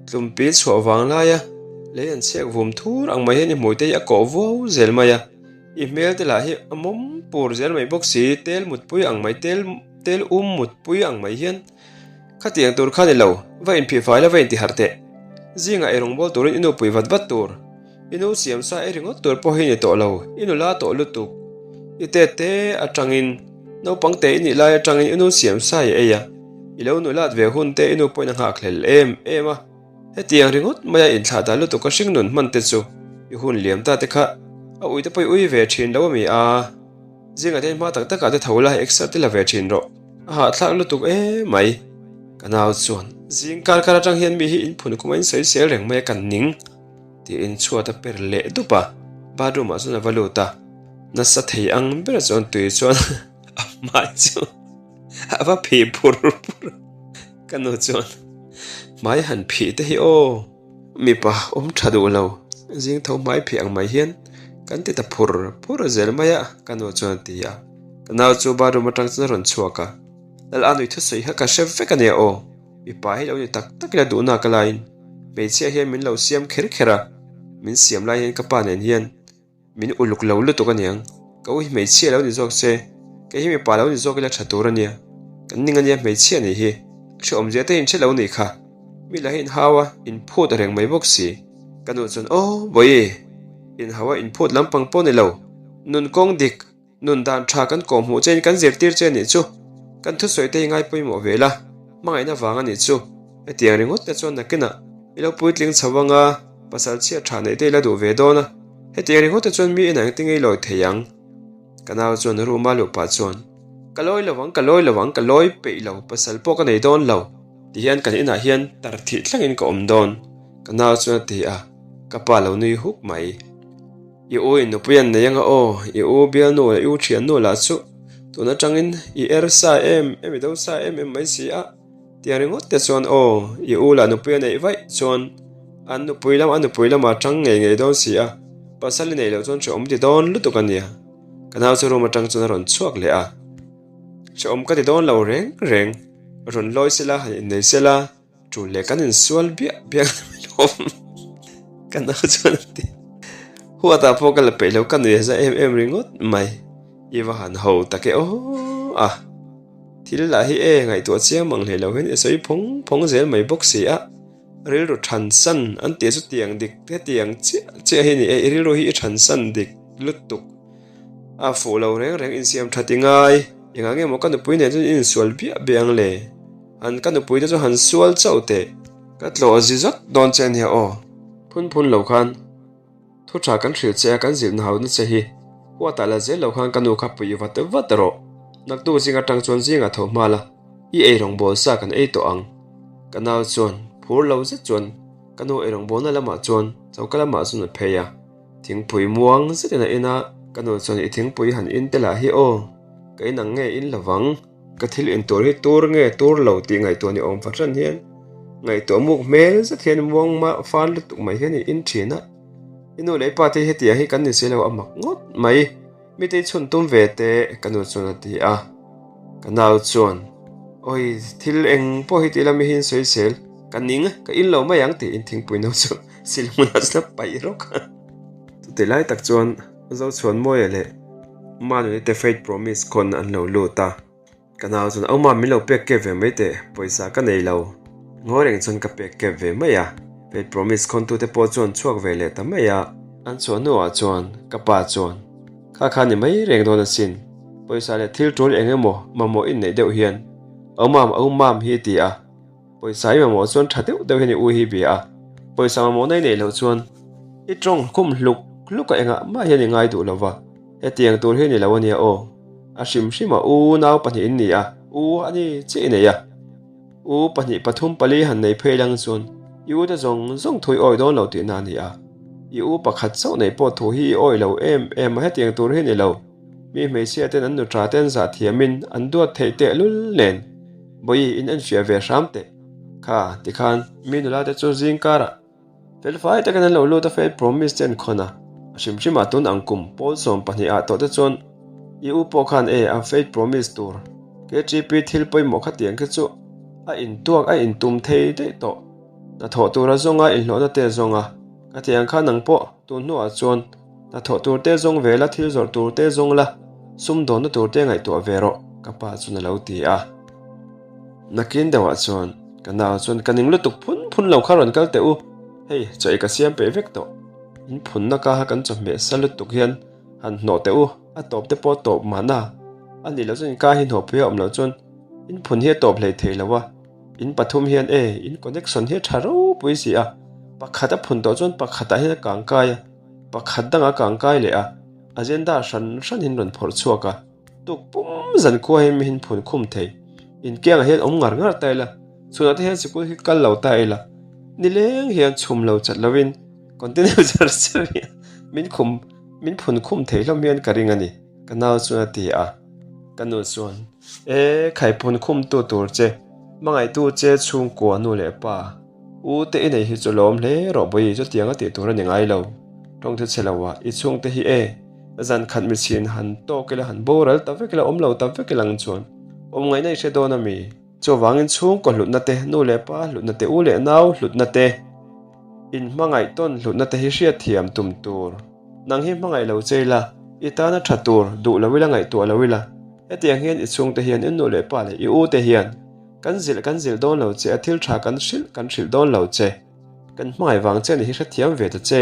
Tlumpi chhuah vang laia lei an chhiak vum thur ang mai hian i hmui te hi a kawh vuau zel mai a, i hmel te lah hi a mawm pur zel mai bawk si, tel mutpui ang mai tel tel um mutpui ang mai hian khatiang tur kha ni lo, va inphihfai la va intiharh teh. Zingah ei rawngbâwl turin i nupui vat vat tur. I nu siam sa ei ringawt tur pawh hi ni tawh lo, i nula tawh lutuk. I tet te atangin, naupang te i nih lai atangin i nu siam sa i ei a, i lo nulat ve hun te i nu pawhin a nghak hlel em em a. Hetiang ringawt maia inthlah dah lutuk a hring nun hman te chu i hun liam ta te kha a ui te pawh i ui ve thin lo a mi a. Zingah te hma tak takah te tho la exer te la ve thin rawh, a hahthlak lutuk em mai. Ka nau chuan zing kar kar atang hian mi hi inphun kum a insawisel reng mai a kan ning. Tiin chhuat a per leh dup a, bathroom ah chuan a va lut a, nasa thei ang ber chuan tui chuan a hmai chu a va phih phur phur a, ka nu chuan hmai han phih te hi aw mipa awm tha duh lo zing tho hmai phih ang mai hian kan ti ta phur phur zel mai a ka nu chuan a ti a, ka nau chu bathroom atang chuan a rawn chhuak a, Lal Anui thusawi kha ka hre vek a nia aw, mipa hi lo ni tak tak ila duhna ka laiin. Hmeichhia hian min lo siam kher kher a, min siam lai hian ka pa nen hian min uluk lo lutuk aniang. Ka u hi hmeichhia lo ni zawk se, kei hi mipa lo ni zawk ila tha tur ania. Kan ning ania hmeichhia nih hi, a hrehawmzia te in hre lo nih kha. Mi lah hi in hau a, in phut reng mai bawk si. Ka nu chuan aw Bawihi, in hau a in phut lampang pawh ni lo, nun kawng dik Nun dan tha kan kawhhmuh chein kan zirtir che anih chu. Kan thusawi te hi ngai pawimawh ve la, hmangaihna vang anih chu. Hetiang ringawt te chuan nakinah i lo puitling chho anga pasal chhiat tha neih te i la duh ve dawn a. Hetiang ringawt te chuan mi inah engtin nge i lawi thei ang? Ka nau chuan room a luh pah chuan, Ka lawi lo ang, ka lawi lo ang, ka lawi peih lo, pasal pawh ka nei dawn lo. Tihian kan inah hian tar thih thlengin ka awm dawn, ka nau chuan a ti a, ka pa lo nui huk mai. I u in nupui an nei anga aw, i u bialnu leh i u thiannu lah chu tun atangin i er sa em em i do sa em em mai si a, tiang ringawt te chuan aw, i u lah nupui a neih vaih chuan an nupui lam a nupui lamah tang ngei ngei dawn si a, pasal i neih loh chuan hrehawm ti dawn lutuk a nia. Ka nau chu room atang chuan a rawn chhuak leh a, hrehawm ka ti dawn lo reng reng, rawn lawi sela han innei sela. Tul leh kan insual biah biah mai lawm ka nau chuan a ti. Huatah pawh ka la peih lo ka nui a za em em ringawt mai. I va han ho tak e aw a. Thil lah hi e ngaihtuah chiang mang hlei lo hian i sawi phawng phawng zel mai bawk si a. Rilru thansan an tih chu tiang dik hetiang chiah chiah hi ni e i rilru hi i thansan dik lutuk. A fuh lo reng reng insiam that i ngai. Engah nge maw ka nupui nen chuan i insual biah biah ang le. An ka nupui te chu han sual chauh teh. Ka tlawh zi zat dawn che ania aw. Phun phun lo khan thu tha kan hrilh che a kan zilh nahauna che hi huatah la zel lo khan ka nu kha pui vat vat rawh. Naktuk zing atang chuan zingah tho hma la i eirawng bawl sa kan ei tawh ang. Ka nau chuan phur lo zet chuan ka nu eirawng bawlna lamah chuan choka lamah chuan a phei a. Thingpui muang zetin a in a, ka nu chuan i thingpui han in te lah hi aw ka in ang nge in lovang. Ka thil in tur hi tur nge tur lo tih ngaihtuah ni awm fahran hian ngaihtuah muk hmel zet hian muang mah fan lutuk mai hian i in thin a. I nu leh i pa te hi hetiang hi kan ni si lo a mak ngawt mai. Mite i chhun tum ve teh ka nu chuan a ti a. Ka nau chuan Awi thil eng pawh hi tih lam hi in sawi sel ka ning ka in lo mai ang tiin thingpui no chu sil hmunah chuan a paih rawk a. Chutih lai tak chuan Zochhuanmawia leh Manuni te Faith Promise khawn an lo lut a. Ka nau chuan Auma min lo pek kep ve mai teh, pawisa ka nei lo. Ngawi reng chuan ka pek kep ve mai a. Faith Promise khawntute pawh chuan chhuak ve leh ta mai a. An chhuah hnuah chuan ka pa chuan, Kha kha ni mai reng dawn asin, pawisa leh thil tul eng emaw mamawh inneih deuh hian Aumam Aumam hi ti a. Pawisa i mamawh chuan tha deuh deuh hian i u hi bia a, pawisa mamawhna i neih loh chuan i tawng khum hluk hluk a engah mah hian i ngai duh lo va, hetiang tur hi ni lo ania aw. A hrim hrim a u nau pahnih in ni a, u a ni chiah i nei a. U pahnih pathum pali han nei phei lang chuan i u te zawng zawng thu i awi dawn lo tihna a ni a. I u pakhat chauh nei pawh thu hi i awi lo em em a, hetiang tur hi ni lo. Mi hmeichhia ten an nuṭa te an zah thiamin an duat theih tehlul nen. Bawihi in enfiah ve hram teh. Kha, tikhan mi nula te chu zing karah felfai takin an lo lut a faith promise te an khawn a, a hrim hrimah tun ang kum pawl 12 ah tawh te chuan i u pawh khan e a faith promise tur KTP thil pawimawh khatiang khi chu a intuak a intum thei daih tawh. Hnathawh tur a zawng a, inhlawhna te a zawng a, khatiang khan nang pawh tun hnuah chuan Hnathawh tur te zawng ve la, thil zawrh tur te zawng la, sumdawnna tur te ngaihtuah ve rawh, ka pa chuan a lo ti a. Nakin deuhah chuan ka nau chuan ka ning lutuk phun phun lo kha rawn kal teh u, hei chaw ei ka siam peih vek tawh, in phunna ka kan chawhmeh sa lutuk hian han hnawh teh u, a tawp te pawh tawp mahna, a nih loh chuan in ka hi hnawh pui a awm loh chuan in phun hi a tawp hlei thei lo a, in pathum hian e in connection hi a tha ropui si a, pakhat a phun tawh chuan pakhatah hian a kangkai a. Pakhat danga kangkai leh a, agenda hran hran hin rawn phawrh chhuak a, tuk pum zan khua hi mi hin phun khum thei. Inkiangah hian awm ngar ngar ta ila, chhunah te hian sikul hi kal lo ta ila, nileng hian chhum lo chat lovin continue char char hian min khum min phun khum thei hlawm hian ka ring a ni, ka nau chuan a ti a. Ka nu chuan, E, khaiphun khumtu tur che, hmangaihtu che chhungkua nu leh pa, U te i nei hi chu lawm hle rawh bawi chutiang a tih tur a ni ngai lo. Tawng thu chhe lo ah i chhungte hi e, zan khat michhin han tawk ila han boral ta vek ila awm lo ta vek ila ang chuan awm ngaihna i hre dawn a mi? Chuvangin chhungkaw hlutna te, nu leh pa hlutna te, u leh nau hlutna te, in hmangaih tawn hlutna te hi hriatthiam tum tur. Nang hi hmangaih lo che ila, i tana tha tur duh lo ila ngaihtuah lo ila, hetiang hian i chhungte hian i nu leh pa leh i u te hian Kan zilh kan zilh dawn lo che a, thil tha kan hrilh kan hrilh dawn lo che. Kan hmangaih vang che ni hi hrethiam ve ta che.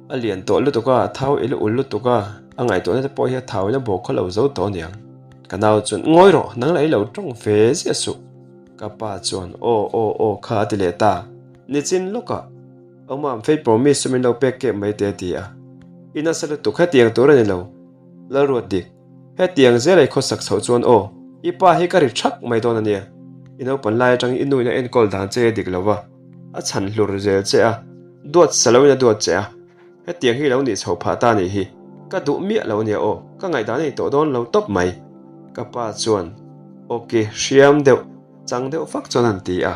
A lian tawh lutuk a, a thau i lu ul lutuk a, a ngaihtuahna te pawh hi a thau in a bawk khaw lo zo tawh aniang. Ka nau chuan, Ngawi rawh, nang lah i lo tawng ve ziah suh. Ka pa chuan, Aw, aw, aw kha a ti leh ta. Nichin lawkah, Awmam, Faith Promise chu min lo pek kep mai te a ti a. I nasa lutuk, hetiang tur a ni lo. Lalruat dik. Hetiang zel ei khawsak chhoh chuan aw, i pa hi ka ri thak mai dawn a nia. I naupan lai atangin i nuin a enkawl dan che a dik lo va, a chhan hlur zel che a, duat sa loin a duat che a. Hetiang hi lo nih chhoh phah ta nih hi, ka duh miah lo a nia aw, ka ngaihdan a ni tawh dawn lo tawp mai. Ka pa chuan awki hriam deuh, chang deuh fak chuan an ti a.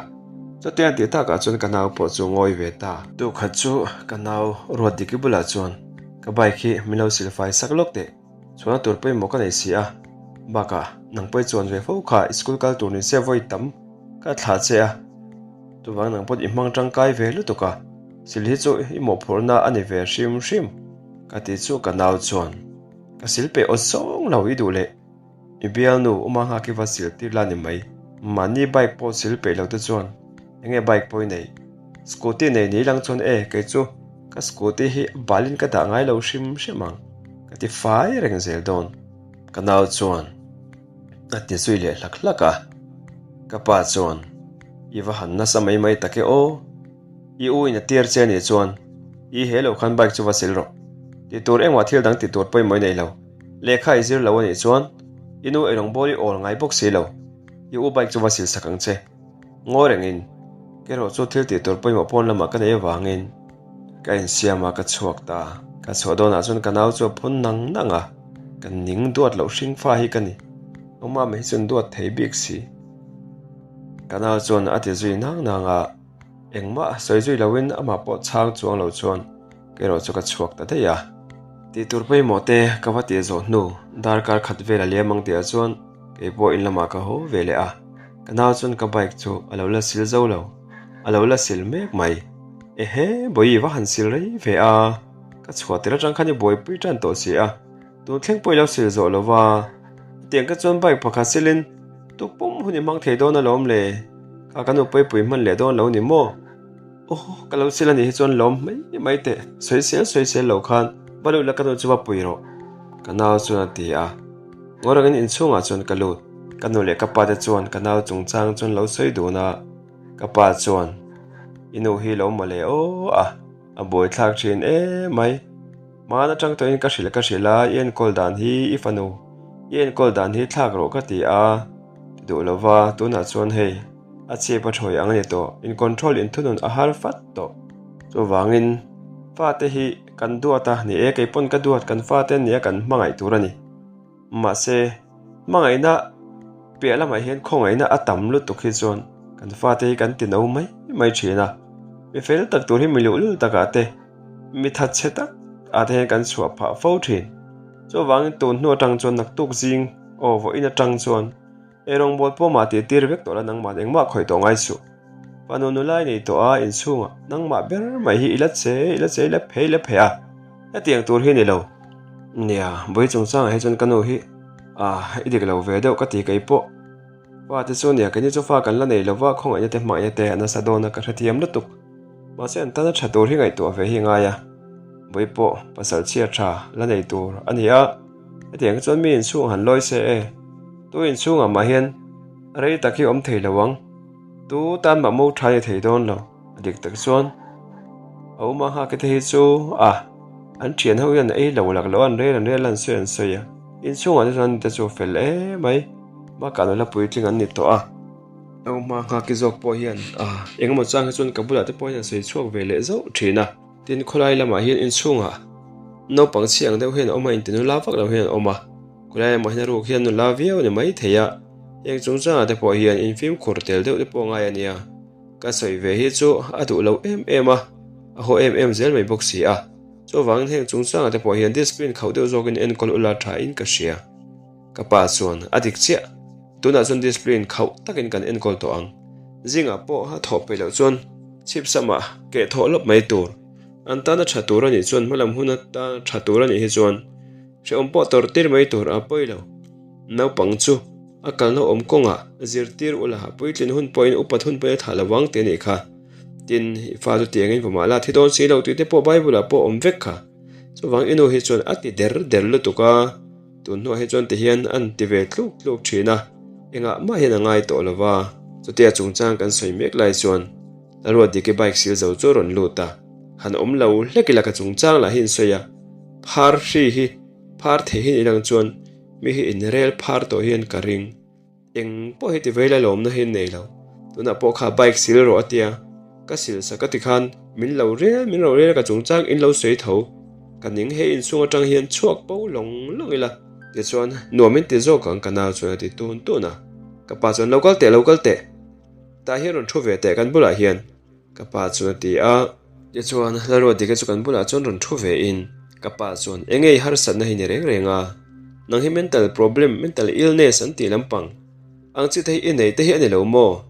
Chutia an tih takah chuan ka nau pawh chu ngawi ve ta. Tukhat chu ka nau Ruatdiki bulah chuan ka bike hi min lo silfai sak lawk teh. Chuan tur pawimawh ka nei si a, bakah nang pawh i chuan ve fo kha i school kal tur ni se vawi tam ka thlah che a, chuvang nang pawh i hmang tangkai ve lutuk a, sil hi chu i mawhphurhna a ni ve hrim hrim ka ti chu ka nau chuan ka sil peih aw zawng lo i duh leh i bialnu uma nghak i va sil tir la ni mai, mahni bike pawh sil peih lo te chuan enge bike pawh i nei. Scooty nei ni lang chuan e kei chu ka scooty hi balin ka dah ngai lo hrim hrim ang ka ti fai reng zel dawn. Ka nau chuan a ti zui leh hlak hlak a, ka pa chuan i va han nasa mai mai tak e aw, i u in a tir che anih chuan i he loh khan bike chu va sil rawh, ti tur engmah thil dang ti tur pawimawh i nei lo, lehkha i zir lo anih chuan i nu eirawng bawl i awl ngai bawk si lo, i u bike chu va sil sak ang che. Ngawi rengin, kerawh chu thil tih tur pawimawh pawn lamah ka nei avangin ka insiam a, ka chhuak ta. Ka chhuah dawnah chuan ka nau chu a phun nang nang a, ka ning duat loh hring fa hi ka ni. Awma mai hi chuan duat thei bik si. Ka nau chuan a ti zui nang nang a, engmah sawi zui loin amah pawh chhang chuang lo chuan Kerawh chu ka chhuak ta daih a. Tih tur pawimawh te ka va tih zawh hnu darkar khat vel a liam ang tihah chuan kei pawh in lamah ka haw ve leh a. Ka nau chuan ka bike chu a lo la sil zo lo, a lo la sil mek mai. Ehe, Bawihi va han sil rei ve a. Ka chhuah tir atang khan i buaipui tan tawh si a, tun thleng pawh i lo sil zawh lo va. Hetiang ka chuan bike pakhat silin tuk pum hun i hmang thei dawn alawm le, kha ka nu pawipui hman leh dawn lo ni maw? Aw, ka lo sil anih hi chuan lawm mai mai teh, sawisel sawisel lo khan va lut la ka nu chu va pui rawh, ka nau chuan a ti a. Ngawrangin inchhungah chuan ka lut, ka nu leh ka pa te chuan ka nau chungchang chuan lo sawi dun a, ka pa chuan, I nu hi lo mawle aw a. A buaithlak thin em mai. Hmaan atang tawhin ka hrilh ka hrilh a, i enkawl dan hi i fanu, i enkawl dan hi thlak rawh ka ti a, ti duh lo va, tunah chuan hei a chhip a thawi ang a ni tawh, in control in thunun a har fat tawh. Chuvangin fate hi kan duat a, ni e kei pawn ka duat kan fate nia kan hmangaih tur a ni. Mahse, hmangaihna piah lamah hian khawngaihna a tam lutuk hi chuan kan fate hi kan ti no mai mai thin a. Mi fel tak tur hi mi luhlul takah te, mi thatchhe tak ah te hian kan chhuah phah fo thin. Chuvangin tun hnu atang chuan naktuk zing aw vawiin atang chuan Eirawngbawl pawh mah tih tir vek tawh la nangmah engmah khawih tawh ngai suh. Fanu nula i nei tawh a inchhungah nangmah ber mai hi i la che i la che i la phei i la phei a, hetiang tur hi a ni lo. Nia, vawi chungchangah hi chuan ka nu hi ah i dik lo ve deuh ka ti kei pawh. Fa te chu nia keini chu fa kan la nei lo va khawngaihna te hmangaihna te a nasa dawn a ka hrethiam lutuk. Mahse an tana tha tur hi ngaihtuah ve hi a ngai a, vawi pawh pasal chhia tha la nei tur a ni a. Hetiang chuan mi inchhung han lawi se e, tu inchhungah mah hian rei tak hi awm thei lo ang, tu tan mah mo tha ni thei dawn lo, a dik tak chuan a uma nghak te hi chu a an thian ho hian ei lo lak lo an rel an rel an sawi an sawi a, inchhungah te chuan te chu fel emai bakah nula puitling an ni tawh a, a uma nghak zawk pawh hian a engemaw chang hi chuan ka bulah te pawh hian a sawi chhuak ve leh zauh thin a. Tin, khawlai lamah hian inchhungah naupang chhi ang deuh hian a awm a, inti nula vak lo hian a awm a. Khawlai lamah hian a ruk hian nula viau a ni mai thei a, heng chungchangah te pawh hian infimkhur tel deuh te pawh a ngai a nia. Ka sawi ve hi chu a duh lo em em a, a haw em em zel mai bawk si a. Chuvangin heng chungchangah te pawh hian discipline khauh deuh zawkin enkawl ula thain ka hria. Ka pa chuan a dik chiah. Tunah chuan discipline khauh takin kan enkawl tawh ang. Zingah pawh a thawh peih loh chuan chhip samah keh thawh lawp mai tur. An tana tha tur a nih chuan hmalam hun atana tha tur a nih hi chuan hrehawm pawh tawrh tir mai tur a pawi lo. Naupang chu a kalna awm kawngah zirtir ula puitlin hun pawhin upat hun pawhin a thlah lo vang tih a nih kha. Tin, i fa chu tiangin vawmah la thi dawn si lo tih te pawh Bible ah pawh awm vek kha. Chuvang i nu hi chuan a ti der der lutuk a. Tun hnuah hi chuan tihian an ti ve tluk tluk thin a, engah mah hian a ngai tawh lo va. Chutia chungchang kan sawi mek lai chuan Laruatdiki bike sil zo chu a rawn lut a, han awm lo hlek ila ka chungchang lah hi in sawi a, phar hri hi phar thei hi ni lang chuan mi hi inrel phar tawh hian ka ring. Eng pawh hi ti vei la lawmna hi nei lo. Tunah pawh kha bike sil rawh a tia. Ka sil sak a ti khan min lo rel min lo rel ka chungchang in lo sawi tho. Ka ning he inchhung atang hian chhuak po lawng lawng ila. Tichuan nuam in ti zawk ang ka nau chuan a ti tun tun a. Ka pa chuan lo kal teh lo kal teh. Tah hian rawn thu ve teh kan bulah hian. Ka pa chuan a ti a. Tichuan, Lalruatdika chu kan bulah chuan rawn thu ve in, ka pa chuan, Enge i harsatna hi ni reng reng a? Nang hi mental problem, mental illness an tih lampang ang chi te hi i nei te hi a ni lo maw?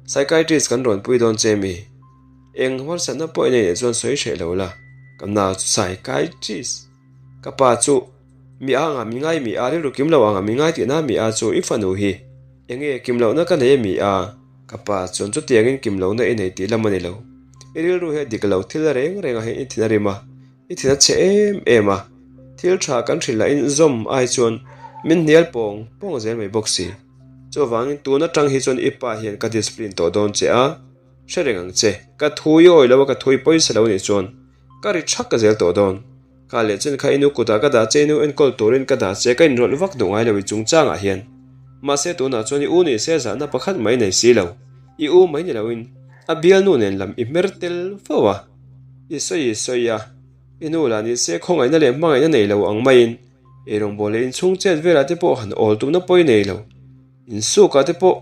Psychiatrist kan rawn pui dawn che mi? Eng harsatna pawh i nei nih chuan sawi hreh lo la, ka nau chu psychiatrist. Ka pa chu mi a anga min ngai mi a, rilru kim lo anga min ngai tihna mi a chu i fanu hi enge kim lohna ka nei a mi a? Ka pa chuan chutiangin kim lohna i nei tih lam a ni lo. I rilru hi a dik lo, thil reng rengah hian i thin a rim a, i thin a chhe em em a. Thil tha kan hrilh lahin zawm ai chuan min hnial pawng pawng zel mai bawk si. Chuvangin tun atang hi chuan i pa hian ka discipline tawh dawn che a, hre reng ang che. Ka thu i awi lo a, ka thu i pawisa lo nih chuan ka ri thak ka zel tawh dawn. Kha leh chen kha i nu kutah ka dah che, i nu enkawl turin ka dah che, ka inrawlh vak duh ngai lo i chungchangah hian. Mahse tunah chuan i u ni se zahna pakhat mai nei si lo, i u mai ni loin a bialnu nen lam i hmer tel fo a, i sawi i sawi a, i nu lah ni se khawngaihna leh hmangaihna nei lo ang maiin eirawngbawl leh inchhung chet velah te pawh han awl tumna pawi nei lo, insukah te pawh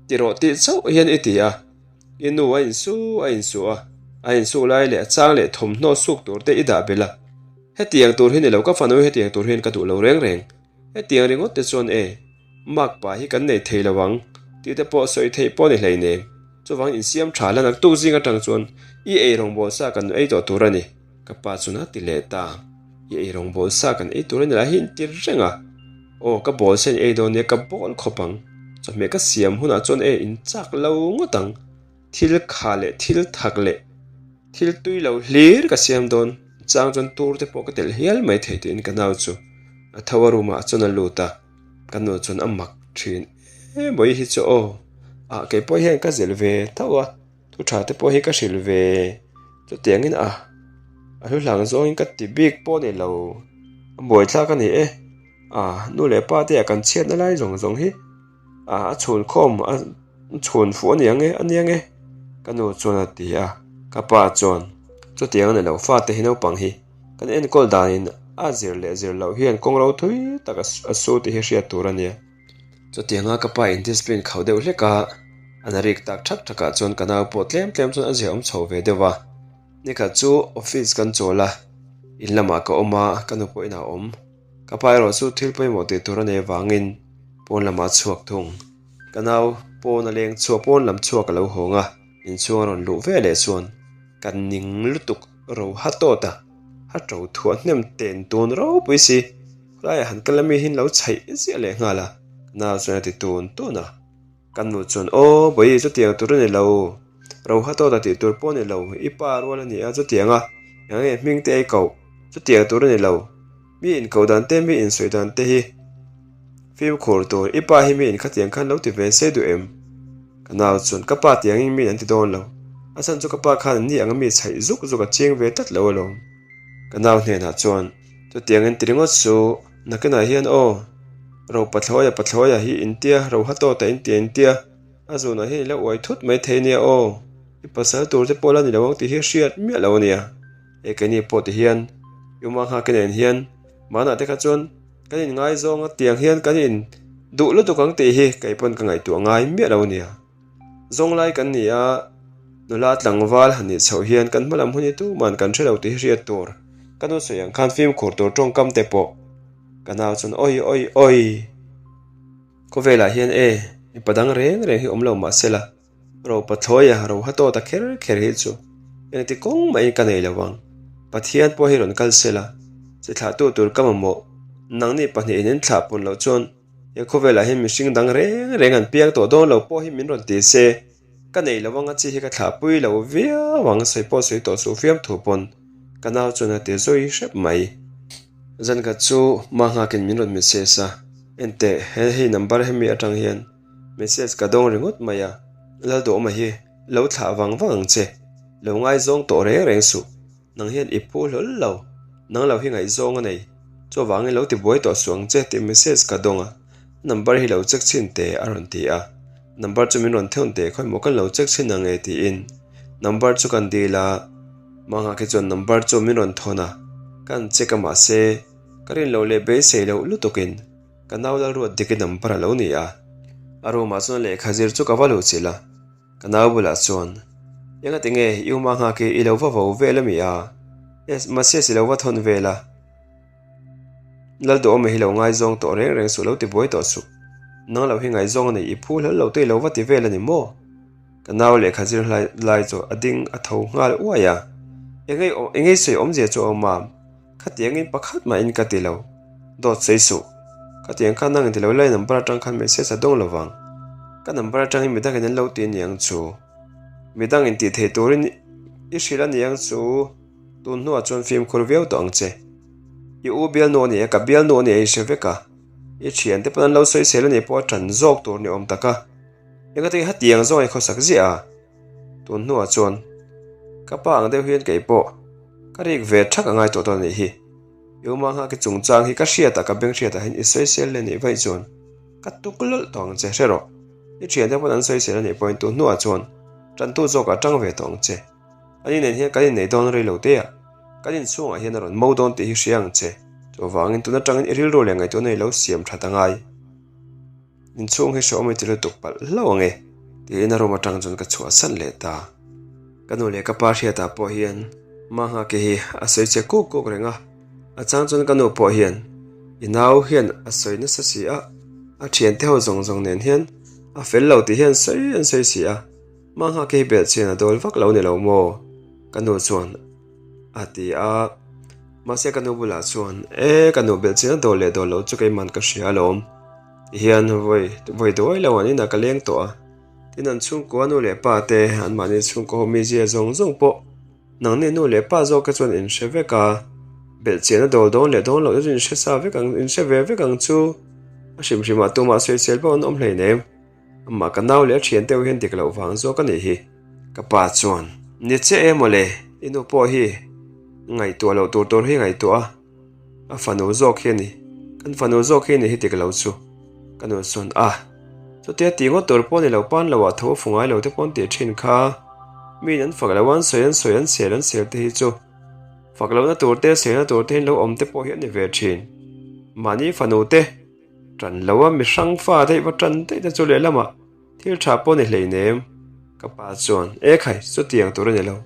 ti rawh tih chauh hian i ti a. I nu a insu a insu a, a insuk lai leh a chang leh thawmhnaw suk tur te i dah belh a. Hetiang tur hi ni lo, ka fanu hi hetiang tur hian ka duh lo reng reng. Hetiang ringawt te chuan e, mark pa hi kan nei thei lo ang tih te pawh sawi theih pawh ni hleinem. Chuvang insiam tha la naktuk zing atang chuan i ei rawngbawl sa kan ei tawh tur a ni. Ka pa chuan a ti leh ta. I eirawng bawl sa kan ei tur a ni lah hi inti reng a. Aw ka bawl sen ei dawn nia ka bawl khawp ang. Chawhmeh ka siam hunah chuan e in chak lo ngawt ang. Thil kha leh thil thak leh thil tui lo hlir ka siam dawn. Chang chuan tur te pawh ka telh hial mai thei tiin ka nau chu a tho a room ah chuan a lut a. Ka nu chuan a mak thin e bawihi chu aw. Ah keipawh hian ka zilh ve tho a. Thu tha te pawh hi ka hrilh ve chutiangin a a hlu hlang zawngin ka ti bik pawh a ni lo a buaithlak a ni e a nu leh pa te ah kan chhiatna lai zawng zawng hi a a chhun khawm a chhun fuh a ni ang e a nia nge ka nu chuan a ti a ka pa chuan chutiang a ni lo fate hi naupang hi kan enkawl danin a zir leh zir loh hian kawng ro thui tak a su tih hi hriat tur a nia. Chutianga ka pa in discipline khauh deuh hlek a, a na rik tak thak thakah chuan ka nau pawh tlem tlem chuan a zia awm chho ve deuh a. Nikhat chu office kan chawl a, in lamah ka awm a, ka nu pawh inah a awm. Ka pa erawh chu thil pawimawh tih tur a nei avangin pawn lamah a chhuak thung. Ka nau pawn a leng chhuak pawn lam chhuak a lo hawng a, inchhung a rawn luh ve leh chuan ka ning lutuk ro ha tawt a, a to thuah hnem ten tun ropui si. Khawlaiah han kal ami hi lo chhaih ziah leh nghal a, ka nau chuan a ti tun tun a. Ka nu chuan, Aw, bawihi chutiang tur a ni lo, Roha tawta tih tur pawh a ni lo, i pa rual a ni a chutiang a, eng nge hming te ei koh, chutiang tur a ni lo, mi inkoh dan te mi insawi dan te hi fimkhur tur, i pa hi mi in khatiang khan lo ti ve se duh em? Ka nau chuan, Ka pa tiangin mi an ti dawn lo, a chhan chu ka pa khan an ni ang mi chhaih zuk zuk a ching ve tlat lo alawm. Ka nau hnenah chuan, Chutiang in ti ringawt chu nakinah hian aw, ro pathlawia pathlawia hi in tia, ro ha tawta in tia in tia, a zunah hian i lo uai thut mai thei nia aw, i pasal tur te pawh la ni lo ang tih hi hriat miah lo a nia. Hei keini pawh ti hian i uma nghak nen hian manah te kha chuan kan in ngaizawng a tiang hian kan in duh lutuk ang tih hi kei pawn ka ngaihtuah ngai miah lo a nia. Zawnglai kan ni a, nula tlangval han nih chhoh hian kan hmalam hun hi tuman kan hre lo tih hi hriat tur. Ka nu sawi ang khan fimkhur tur tawngkam te pawh ka nau chuan awi awi awi. Khawvelah hian e, mipa dang reng reng hi awm lo mah sela, ro pathlawia ro ha tawt a kher kher hi chu engti kawng mahin ka nei lo ang. Pathian pawh hi rawn kal sela, chi thlahtu tur ka mamawh, nangni pahnihin in thlah pawn loh chuan He khawvelah hian mihring dang reng reng an piang tawh dawn lo pawh hi min rawn ti se, ka nei lo anga chi hi ka thlahpui lo viau ang, sawi pawh sawi tawh suh fiam thu pawn ka nau chuan a ti zui hrep mai. Zan khat chu ma nghakin min rawn message a, enteh he hei number hemi atang hian message ka dawng ringawt mai a, Lalduhawma hi lo thlah vang vang ang che, lo ngaizawng tawh reng reng suh. Nang hian i phu hlawl lo, nang lo hi ngaihzawng a nei. Chuvangin lo ti buai tawh suh ang che tih message ka dawng a, number hi lo check chhin teh a rawn ti a. Number chu min rawn thawn teh khawi maw kan lo check chhin ang e tiin number chu kan dil a, Manga khi chuan number chu min rawn thawn a, kan check a mahse ka rin loh leh beisei loh lutukin ka nau Lalruat diki number a lo ni a. A room ah chuan lehkha zir chu ka va luhchilh a. Ka nau bulah chuan, Engati nge i uma nghak hi i lo va vo vel ami a? Yes, mahse si lo va thawn vel a. Lalduhawma hi lo ngaizawng tawh reng reng suh, lo ti buai tawh suh. Nang lo hi ngaihzawng a nei, i phu hlawl lo te i lo va ti vel a ni maw? Ka nau lehkha zir lai chu a ding a tho nghal uai a. Engei engei sawi awmzia chu a awm a. Khatiangin pakhat mahin ka ti lo. Dawt sawi suh. Khatiang khan nangin ti lo ila i number atang khan message a dawng lovang. Ka number atangin midangin an lo ti aniang chu. Midangin tih thei turin i hrilh aniang chu. Tun hnuah chuan fimkhur viau tawh ang che. I u bialnu a ni a, ka bialnu a ni a i hre vek a. I thiante pawn an lo sawisel anih pawh a tan zawk tur ni awm tak a. Engati hetiang zawng i khawsak ziah a? Tun hnuah chuan ka pa ang deuh hian kei pawh ka rik ve thak a ngai tawh dawn a nih hi. I uma nghak i chungchang hi ka hriatah ka beng hriatah hian i sawisel leh nih vaih chuan ka tuk lawlh tawh ang che hre rawh. I thiante pawn an sawisel a nih pawhin tun hnuah chuan tantu zawkah tang ve tawh ang che. Ani nen hian kan innei dawn rei lo te a, kan inchhungah hian a rawn mo dawn tih hi hria ang che. Chuvangin tun atangin i rilru leh ngaihtuahna i lo siam that a ngai. Inchhung hi hreawm i ti lutuk palh hlauh ang e, tiin a room atang chuan ka chhuahsan leh ta. Ka nu leh ka pa hriatah pawh hian Manghaki hi a sawi che kuk kuk reng a, a chang chuan ka nu pawh hian i nau hian a sawi nasa si a, a thiante ho zawng zawng nen hian a fel lo tih hian sawi an sawi si a, Manghaki hi belhchian a dawl vak lo ni lo maw? Ka nu chuan. A ti a. Mahse ka nu bulah chuan, E, ka nu belh chian a dawl leh dawl lo chu keiman ka hria alawm. Tihian vawi vawi duai lo an inah ka leng tawh a. Tin an chhungkua nu leh pa te, anmahni chhungkaw ho mizia zawng zawng pawh nangni nu leh pa zawk te chuan in hre vek a. Belh chian a dawl dawn leh dawn loh te chu in hre sa vek ang, in hre ve vek ang chu. A hrim hrimah tumah sawisel pawh an awm hleinem. Amah ka nau leh a thian deuh hian dik loh vang zawk a nih hi. Ka pa chuan, Ni che e mawle, i nu pawh hi ngaihtuah loh tur tur hi ngaihtuah a, a fanu zawk hi a ni, kan fanu zawk hi a ni hi dik lo chu. Ka nu chuan, A, chutia tih ngawt tur pawh ni lo, pan loah tho a fu ngai lo te pawh an tih thin kha, miin an fak lo a, an sawi an sawi an sel an sel te hi chu fak lohna tur te selna tur te hi an lo awm te pawh hi a ni ve thin. Mahni fanu te. Ṭan lo a mi hrang fa daih va ṭan daih te chu lehlamah thil ṭha pawh ni hleinem. Ka pa chuan, E khai, chutiang tur a ni lo.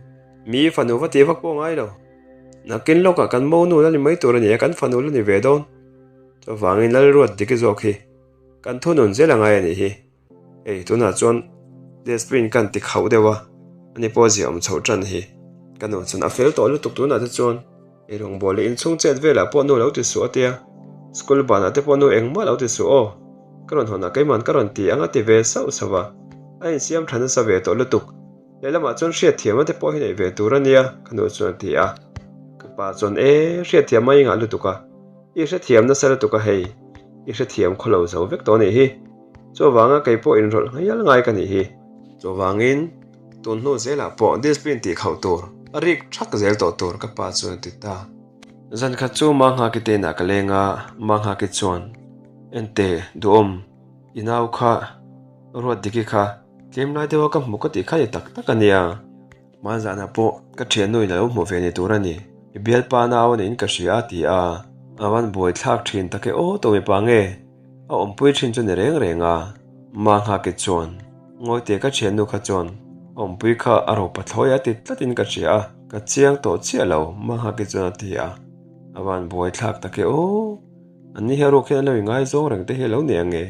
Mi fanu va tih vak pawh ngai lo. Nakin lawkah kan monu la ni mai tur a ni a, kan fanu la ni ve dawn. Chuvangin Lalruat Diki zawk hi kan thunun zel a ngai a nih hi. Hei tunah chuan dustbin kan ti khauh deuh a, ani pawh zia awm chhoh tan hi. Ka nu chuan a fel tawh lutuk tunah te chuan ei rawngbâwl leh inchhung chet velah pawh nu lo ti suh a tia, school banah te pawh nu engmah lo ti suh aw, ka rawn hawnah keiman ka rawn ti ang a ti ve sauh sauh a, a insiam tha nasa ve tawh lutuk. Lehlamah chuan hriatthiamna te pawh hi neih ve tur a nia, ka nu chuan a ti a. Ka pa chuan E, hriatthiamna i ngah lutuk a, i hrethiam nasa lutuk a hei, i hrethiam khaw lo zo vek tawh a nih hi. Chuvanga kei pawh inrawlh ngaial ngai ka nih hi. Chuvangin, tun hnu zelah pawh discipline tih khauh tur, a rik thak zel tawh tur ka pa chuan a ti ta. Zan khat chu Manghaki te inah ka leng a, Manghaki chuan, Ente, duhawm, i nau kha, Ruatdiki kha, tlem lai deuha ka hmu ka tih kha ni tak tak a nia. Hmanzahna pawh ka thiannuin a lo hmu ve ni tur a ni. I bialpa nau a niin ka hria a ti a, a van buai thlak thin tak e aw tawh mipa nge a awmpui thin chu ni reng reng a. Manghaki chuan Ngawite ka thiannu kha chuan a awmpui kha a ro pathlawi a ti tlatin ka hria a, ka chiang tawh chiah lo Manghaki chuan a ti a, a van buai thlak tak e aw. Anni hi a ruak hian a lo ingaizawng reng te hi a lo ni ang e.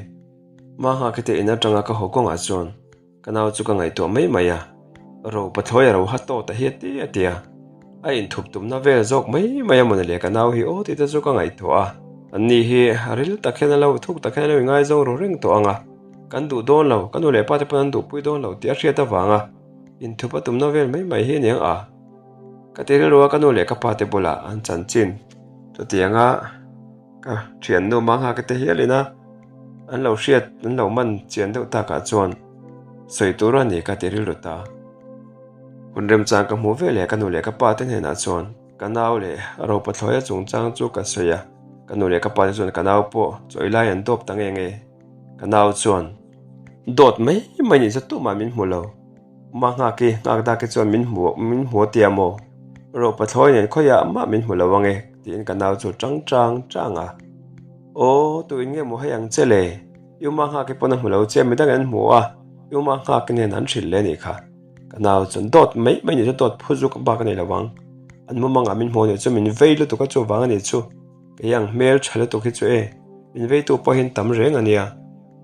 Manghaki te in atanga ka haw kawngah chuan Ka nau chu ka ngaihtuah mai mai a, ro pathlawi a ro ha tawt a hi a ti a ti a, a inthup tumna vel zawk mai mai a mawni le ka nau hi aw tih te chu ka ngaihtuah a, anni hi a ril tak hian a lo thuk tak hian a lo ingaizawng ru reng tawh ang a, kan duh dawn lo, ka nu leh pa te pawn an duhpui dawn lo tih a hriat avanga inthup a tumna vel mai mai hi a niang a, ka ti rilru a ka nu leh ka pa te bulah an chanchin chutianga. Ka thiannu Manghaka te hialin a an lo hriat an lo man chian deuh takah chuan sawi tur a ni ka ti rilru ta. Hun remchang ka hmuh veleh ka nu leh ka pa te hnenah chuan ka nau leh Ropathlawia chungchang chu ka sawi a, ka nu leh ka pa te chuan ka nau pawh chawi lai an dawp ta nge nge. Ka nau chuan dawt mai mai ni chu tumah min hmu lo. Manghaki nghak dak hi chuan min hmu min hmu a tia maw? Ro pathlawi nen khawiah mah min hmu lo ang e tiin ka nau chu tang tang tang a. Aw, tu in nge maw hei ang che le? I uma nghaki pawn a hmu lo che, midang in an hmu a, i uma nghaki nen an hrilh le a nih kha. Ka nau chuan dawt mai mai nih chu dawt phu zuk bak a nei lo ang. An mumangah min hmu a nih chu min vei lutuk a chuvang a nih chu. Kei ang hmel tha lutuk hi chu e, min veitu pawh hian tam reng a nia.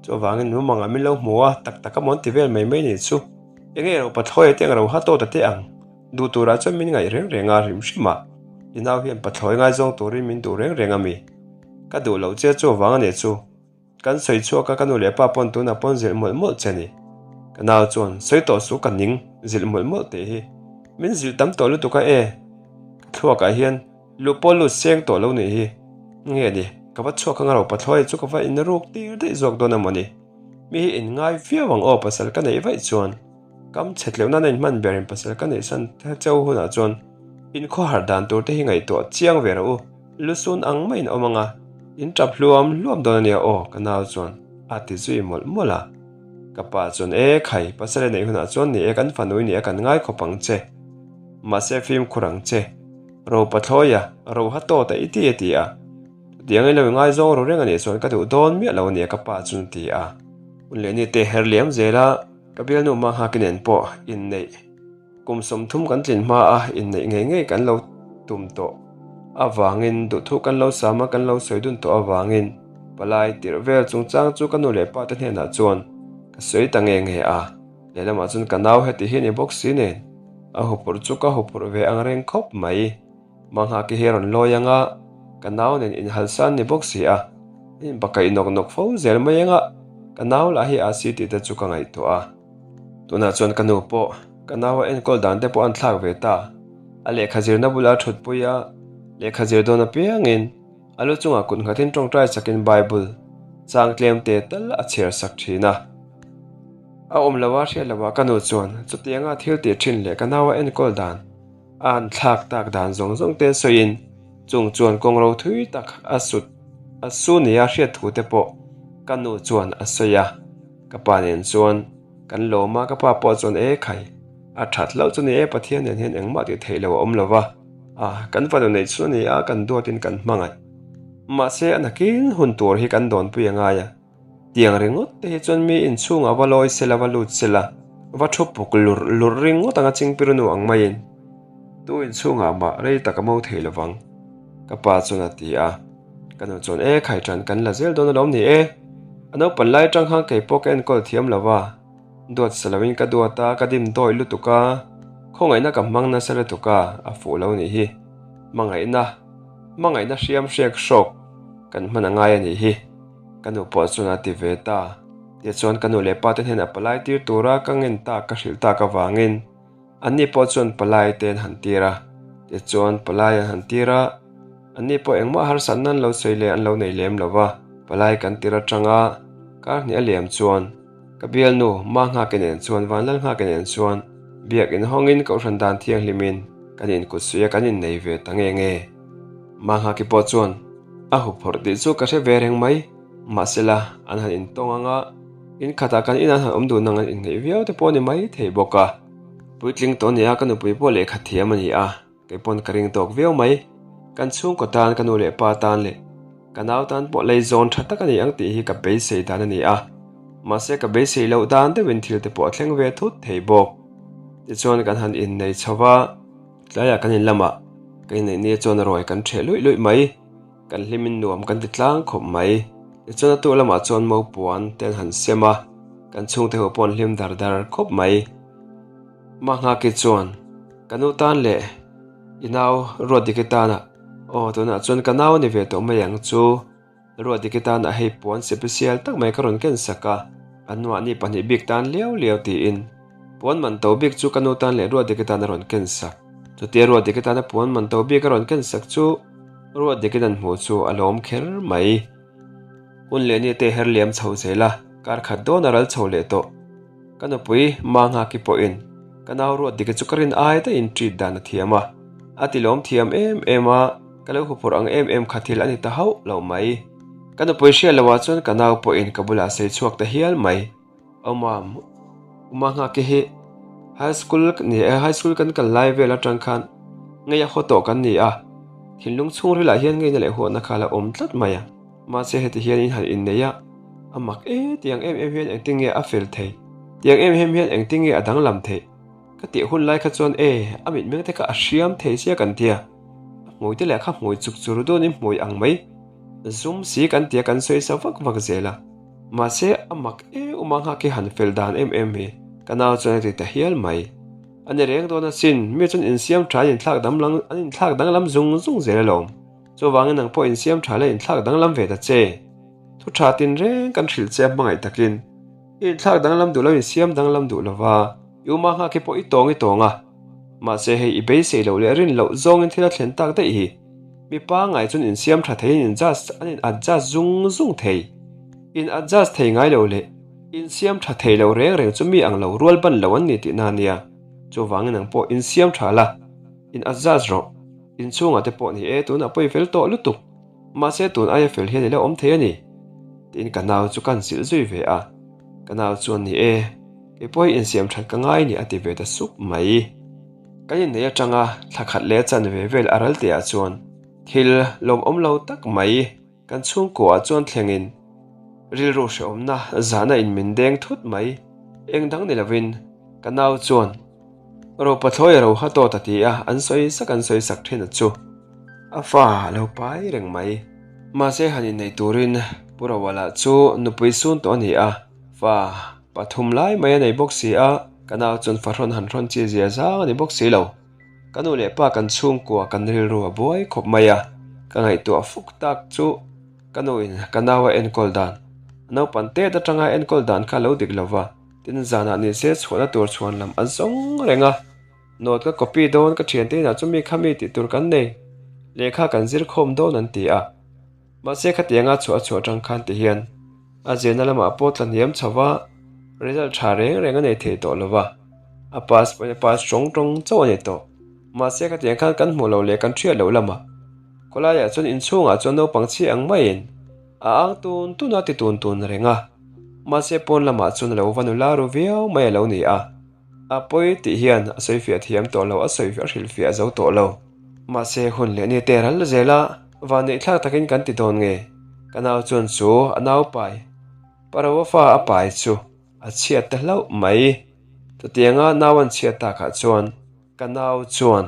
Chuvangin mumangah min lo hmu a, tak tak a mawn ti vel mai mai nih chu. Enge ro pathlawi a te ang ro ha tawt a te ang. Duh turah chuan min ngaih reng reng a hrim hrim a. I nau hian pathlawi ngaizawng turin min duh reng reng a mi. Ka duh loh che chuvang a nih chu. Kan sawi chhuak a ka nu leh pa pawn tunah pawn zilh mawlh mawlh che ni. Ka nau chuan sawi tawh suh ka ning zilh mawlh mawlh teh hi. Min zilh tam tawh lutuk a e. Ka thluakah hian. Luh pawh lut seng tawh lo nih hi. Nge ni, ka va chhuak anga ro pathlawi chu ka va in ruk tir daih zawk dawn a maw ni. Mi hi in ngai viau ang aw pasal ka neih vaih chuan. Kam chhet leuh nana in hman ber in pasal ka neih san cheu hunah chuan in khawhar dan tur te hi ngaihtuah chiang ve rawh u. Lusun ang maiin awm anga in tap hluam hluam dawn a nia aw ka nau chuan a ti zui mawlh mawlh a. Ka pa chuan e khai pasal i neih hunah chuan ni e kan fanu i nia kan ngai khawp ang che. Mahse fimkhur ang che. Ro pathlawi a, ro ha tawt a i ti a ti a. Chutiang in lo i ngaizawng ru reng a nih chuan ka duh dawn miah lo a nia ka pa chuan a ti a. Hun leh ni te her liam zel a, ka bialnu Manghaki nen pawh inneih kum 30 kan tlin hma a inneih ngei ngei kan lo tum tawh avangin duhthu kan lo sam a kan lo sawi dun tawh avangin palai tirh vel chungchang chu ka nu leh pa te hnenah chuan ka sawi ta nge nge a. Lehlamah chuan ka nau heti hi a ni bawk si nen a huphurh chu ka huphurh ve ang reng khawp mai. Manghaki hi a rawn lawi ang a, ka nau nen inhalsan ni bawk si a, an inbakaih nawk nawk fo zel mai ang a, ka nau lah hi a si tih te chu ka ngaihtuah a. Tunah chuan ka nu pawh ka nau a enkawl dan te pawh an thlak ve ta. A lehkha zirna bulah a thutpui a, lehkha zir dawn apiangin a lu chungah kut nghatin tawngtai sakin Bible chang tlem te tal a chhiar sak thin a. A awm lo a hriat loh ah ka nu chuan chutianga thil tih thin leh ka nau a enkawl dan a han thlak tak dan zawng zawng te sawiin chung chuan kawng ro thui tak a sut a su nia hriat thu te pawh ka nu chuan a sawi a. Ka pa nen chuan kan lawm a, ka pa pawh chuan e khai a that hlauh chu ni e Pathian nen hian engmah tih theih lo a awm lo va, a kan fanu neih chu a ni a kan duatin kan hmangaih. Mahse a nakin hun tur hi kan dawnpui a ngai a, tiang ringawt te hi chuan mi inchhungah va lawi sela va lut sela va thu puk lurh lurh ringawt anga chingpir nu ang maiin tu inchhungah mah rei tak a mo thei lo vang ka pa chuan a ti a. Ka nu chuan e khai ṭan kan la zel dawn alawm ni e. A naupan lai aṭang khan kei pawh ka enkawl thiam lo va, duat sa loin ka duat a, ka dim dawi lutuk a, khawngaihna ka hmang nasa lutuk a, a fuh lo nih hi. Hmangaihna, hmangaihna hriam hrek hrawk kan hman a ngai a nih hi. Ka nu pawh chuan a ti ve ta. Tichuan ka nu leh pa te hnenah palai tir tura ka ngen tak ka hrilh tak avangin, Anni pawh chuan palai te an han tir a, tichuan palai an han tir a, anni pawh engmah harsatna an lo sawi leh an lo nei lem lo va, palai kan tir atanga kar hnih a liam chuan ka bialnu Ma Nghake nen chuan Vanlal Nghake nen chuan biak inhawngin Kohhran dan thianghlimin kan inkut suih a kan innei ve ta nge nge. Ma Nghake pawh chuan a huphawrh tih chu ka hre ve reng mai, mahsela an han intawng anga in khatah kan inah an han awm dun ang an inngeih viau te pawh a ni mai thei bawk a. Puitling tawh nia ka nupui pawh lehkha thiam a ni a, kei pawn ka ring tawk viau mai. Kan chhungkaw tan, ka nu leh pa tan leh ka nau tan pawh leizawn tha tak a ni ang tih hi ka beisei dan a ni a. Mahse ka beisei loh dan deuhin thil te pawh a thleng ve thut thei bawk. Tichuan kan han innei chho va, tlaiah kan inlamah ka inneih ni chuan ruai kan ṭheh luih luih mai. Kan hlimin nuam kan ti tlang khawp mai. Tichuan a tuk lamah chuan Maupuan te an han sem a, kan chhungte ho pawh an hlim dar dar khawp mai. Mahnghaki chuan, Ka nu tan leh i nau Ruatdiki tanah, aw tunah chuan ka nau a ni ve tawh mai ang chu, Ruatdiki tanah hei puan sipisial tak mai ka rawn ken sak a, an mahni pahnih bik tan liau liau tiin Puan man to bik chu ka nu tan leh Ruatdiki tan a rawn ken sak. Chutia Ruatdiki tana puan man to bik a rawn ken sak chu Ruatdikin an hmuh chu a lawm kher mai. Hun leh ni te her liam chho zel a, kar khat dawn a ral chho leh tawh. Ka nupui Manghaki pawhin ka nau Ruatdiki chu ka rin ai daihin treat dan a thiam a, a ti lawm thiam em em a, ka lo huphurh ang em em kha thil a ni ta hauh lo mai. Ka nupui hriat loh ah chuan ka nau pawhin ka bulah a sawi chhuak ta hial mai. Awmam, Uma nghak hi High School ni e, High School kan kal lai vel atang khan ngei a haw tawh kan ni a, thinlung chhungril ah hian ngeina leh huatna kha la awm tlat mai a, mahse heti hian in han innei a, a mak e, tiang em em hian engtin nge a fel thei, tiang em em hian engtin nge a danglam theih, ka tih hun lai kha chuan e, a mitmeng te kha a hriam thei sia kan tia, a hmui te leh kha hmui chuk chur dun in hmui ang mai, zum si kan tia kan sawi sa vak vak zel a. Mahse, a mak e uma nghak hi han fel dan em em hi ka nau chuan a ti ta hial mai. A ni reng dawn asin, mi chuan insiam tha an inthlak danglam an inthlak danglam zung zung zel alawm. Chuvangin nang pawh insiam tha la inthlak danglam ve ta che. Thu tha tin reng kan hrilh che a hmangaih takin i inthlak danglam duh lo insiam danglam duh lova i uma nghak hi pawh i tawng i tawng a. Mahse hei i beisei loh leh rin loh zawngin thil a thlen tak daih hi. Mi pangngai chuan insiam tha theiin in adjust an in adjust zung zung thei. In adjust thei ngai lo leh insiam tha thei lo reng reng chu mi ang lo rual ban lo an ni tihna a nia. Chuvangin ang pawh insiam tha la, in adjust rawh. Inchhungah te pawh ni e, tunah pawh i fel tawh lutuk. Mahse tun aia fel hian i lo awm thei a ni. Tiin ka nau chu ka han silh zui ve a. Ka nau chuan ni e, kei pawh hi insiam that ka ngai ni a ti ve ta sup mai. Kan inneih atanga thla khat leh chanve vel a ral tihah chuan thil lawmawm lo tak mai kan chhungkuaah chuan thlengin rilru hrehawmna zahna in min deng thut mai. Eng dang ni lovin ka nau chuan Ropathlawi a ro ha tawt a ti a, an sawi sak an sawi sak thin a chu a fa a lo pai reng mai. Mahse han inneih turin Pu Rawala chu nupui sun tawh a ni a, fa Pathum lai mai a nei bawk si a, ka nau chuan fahrawn han hrawn chi zia zang a ni bawk si lo. Ka nu leh pa kan chhungkua kan rilru a buai khawp mai a, ka ngaihtuah fuk tak chu ka nu in ka nau a enkawl dan, a naupan tet atanga enkawl dan kha a lo dik lo va, tin zanah ni se chhuahna tur chhuan lam an zawng reng a, note ka copy dawn ka thiante inah chu mi kha mi tih tur kan nei, lehkha kan zir khawm dawn an ti a. Mahse khatianga chhuah a chhuah atang khan ti hian a zirna lamah pawh tla hniam chho va, result tha reng reng a nei thei tawh lo va, a pass pawhin a pass tawng tawng chauh a ni tawh. Mahse khatiang khan kan hmuh loh leh kan hriat loh lamah khawlaiah chuan inchhungah chuan naupang chhi ang maiin a ang tun tun a ti tun tun reng a, mahse pawn lamah chuan a lo va nula ru viau mai a lo ni a. A pawi tih hian a sawifiah thiam tawh lo, a sawi a hrilhfiah zo tawh lo. Mahse hun leh ni te ral zel a, vanneih thlak takin kan ti dawn nge? Ka nau chuan chu a nau pai, Parova fa a pai chu a chhiat ta hlauh mai. Chutianga nau an chhiat takah chuan ka nau chuan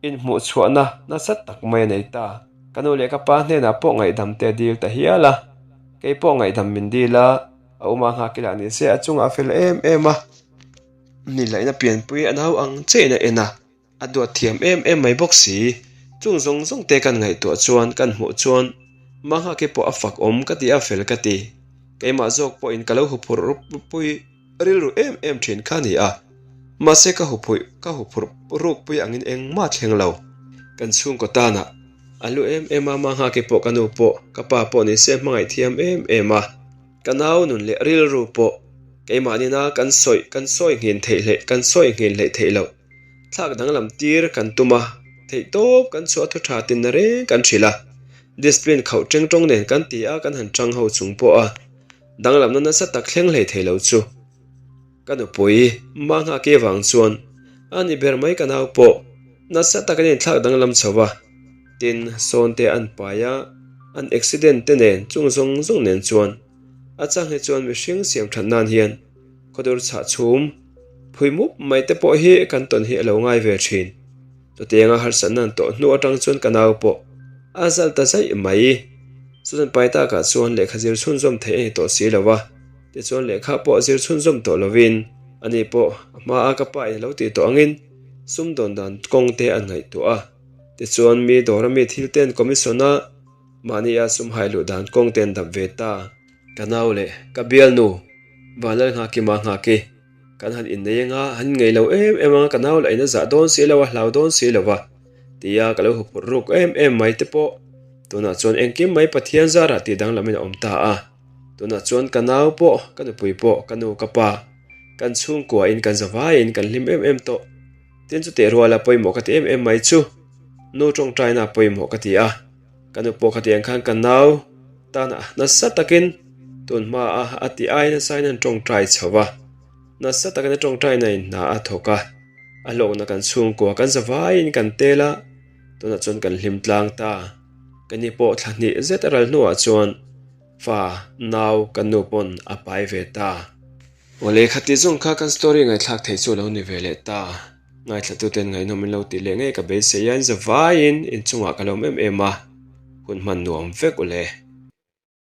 inhmuh chhuahna nasa tak mai a nei ta. Ka nu leh ka pa hnenah pawh ngaihdam te a dil ta hial a, kei pawh ngaihdam min dil a. A awm a nghak ila ni se a chungah a fel em em a, ni laihna pianpui a nau ang chiahin a en a, a duat thiam em em mai bawk si. Chung zawng zawng te kan ngaihtuah chuan kan hmuh chuan Manghaki pawh a fak awm ka ti a fel ka ti. Keimah zawk pawhin ka lo huphurh rukpui rilru em em thin kha a ni a, mahse ka huphurh ka huphurh rukpui angin engmah thleng lo. Kan chhungkaw tanah a hlu em em a, Manghaki pawh ka nu pawh ka pa pawh ni se hmangaih thiam em em a. Ka nau nun leh rilru pawh keimah nina kan sawi kan sawi nghin theih hleh kan sawi nghin hleih theih loh. Thlak danglam tir kan tum a, theih tawp kan chhuah thu tha tinna reng kan hrilh a. Discipline khauh teng tawng nen kan ti a kan han chang ho chung pawh a danglamna nasa tak thleng hlei thei lo chu. Ka nupui Manghaki avang chuan a ni ber mai ka nau pawh nasa tak in inthlak danglam chho a. Tin, sawn te an pai a, an accident te nen chung zawng zawng nen chuan a chang hi chuan mihring siam that nan hian khawdur chhah chhum phui mup mai te pawh hi kan tawn hi a lo ngai ve thin. Chutianga harsatna an tawh hnu atang chuan ka nau pawh a zal ta zaih mai. Susan pai takah chuan lehkha zir chhunzawm theih a ni tawh si lo a, tichuan lehkha pawh zir chhunzawm tawh lovin ani pawh a hmaa ka pa in a lo tih tawh angin sumdawn dan kawng te an ngaihtuah a. Tichuan mi dawra mi thil ten commission a mahnia sum hai luh dan kawng te an dap ve ta. Ka nau leh ka bialnu Vanlal Nghakima Nghaki kan han innei anga han inngeih lo em em anga ka nau lah in a zah dawn si lo a hlau dawn si lo va tia ka lo huphurh ruk em em mai te pawh tunah chuan engkim mai Pathian zarah tih danglamin a awm ta a. Tunah chuan ka nau pawh ka nupui pawh ka nu ka pa kan chhungkua in kan zavaiin kan hlim em em tawh. Tin chutih ruala pawimawh ka ti em em mai chu nu tawngtaina pawimawh ka ti a, ka nu pawh khatiang khan ka nau tana nasa takin tun hma a a ti ai nasa in an tawngtai chho va, nasa takin a tawngtaina in hna a thawk a, a hlawkna kan chhungkua kan zavaiin kan tel a, tunah chuan kan hlim tlang ta. Ka ni pawh thla hnih zet a ral hnuah chuan fa nau ka nu pawn a pai ve ta. Awle khati zawng kha kan story ngaihthlak theih chu a lo ni ve leh ta. Ngaithlatuten ngaihnawm in lo tih leh ngei ka beisei a, in zavaiin inchungah ka lawm em em a, hun hman nuam vek ule.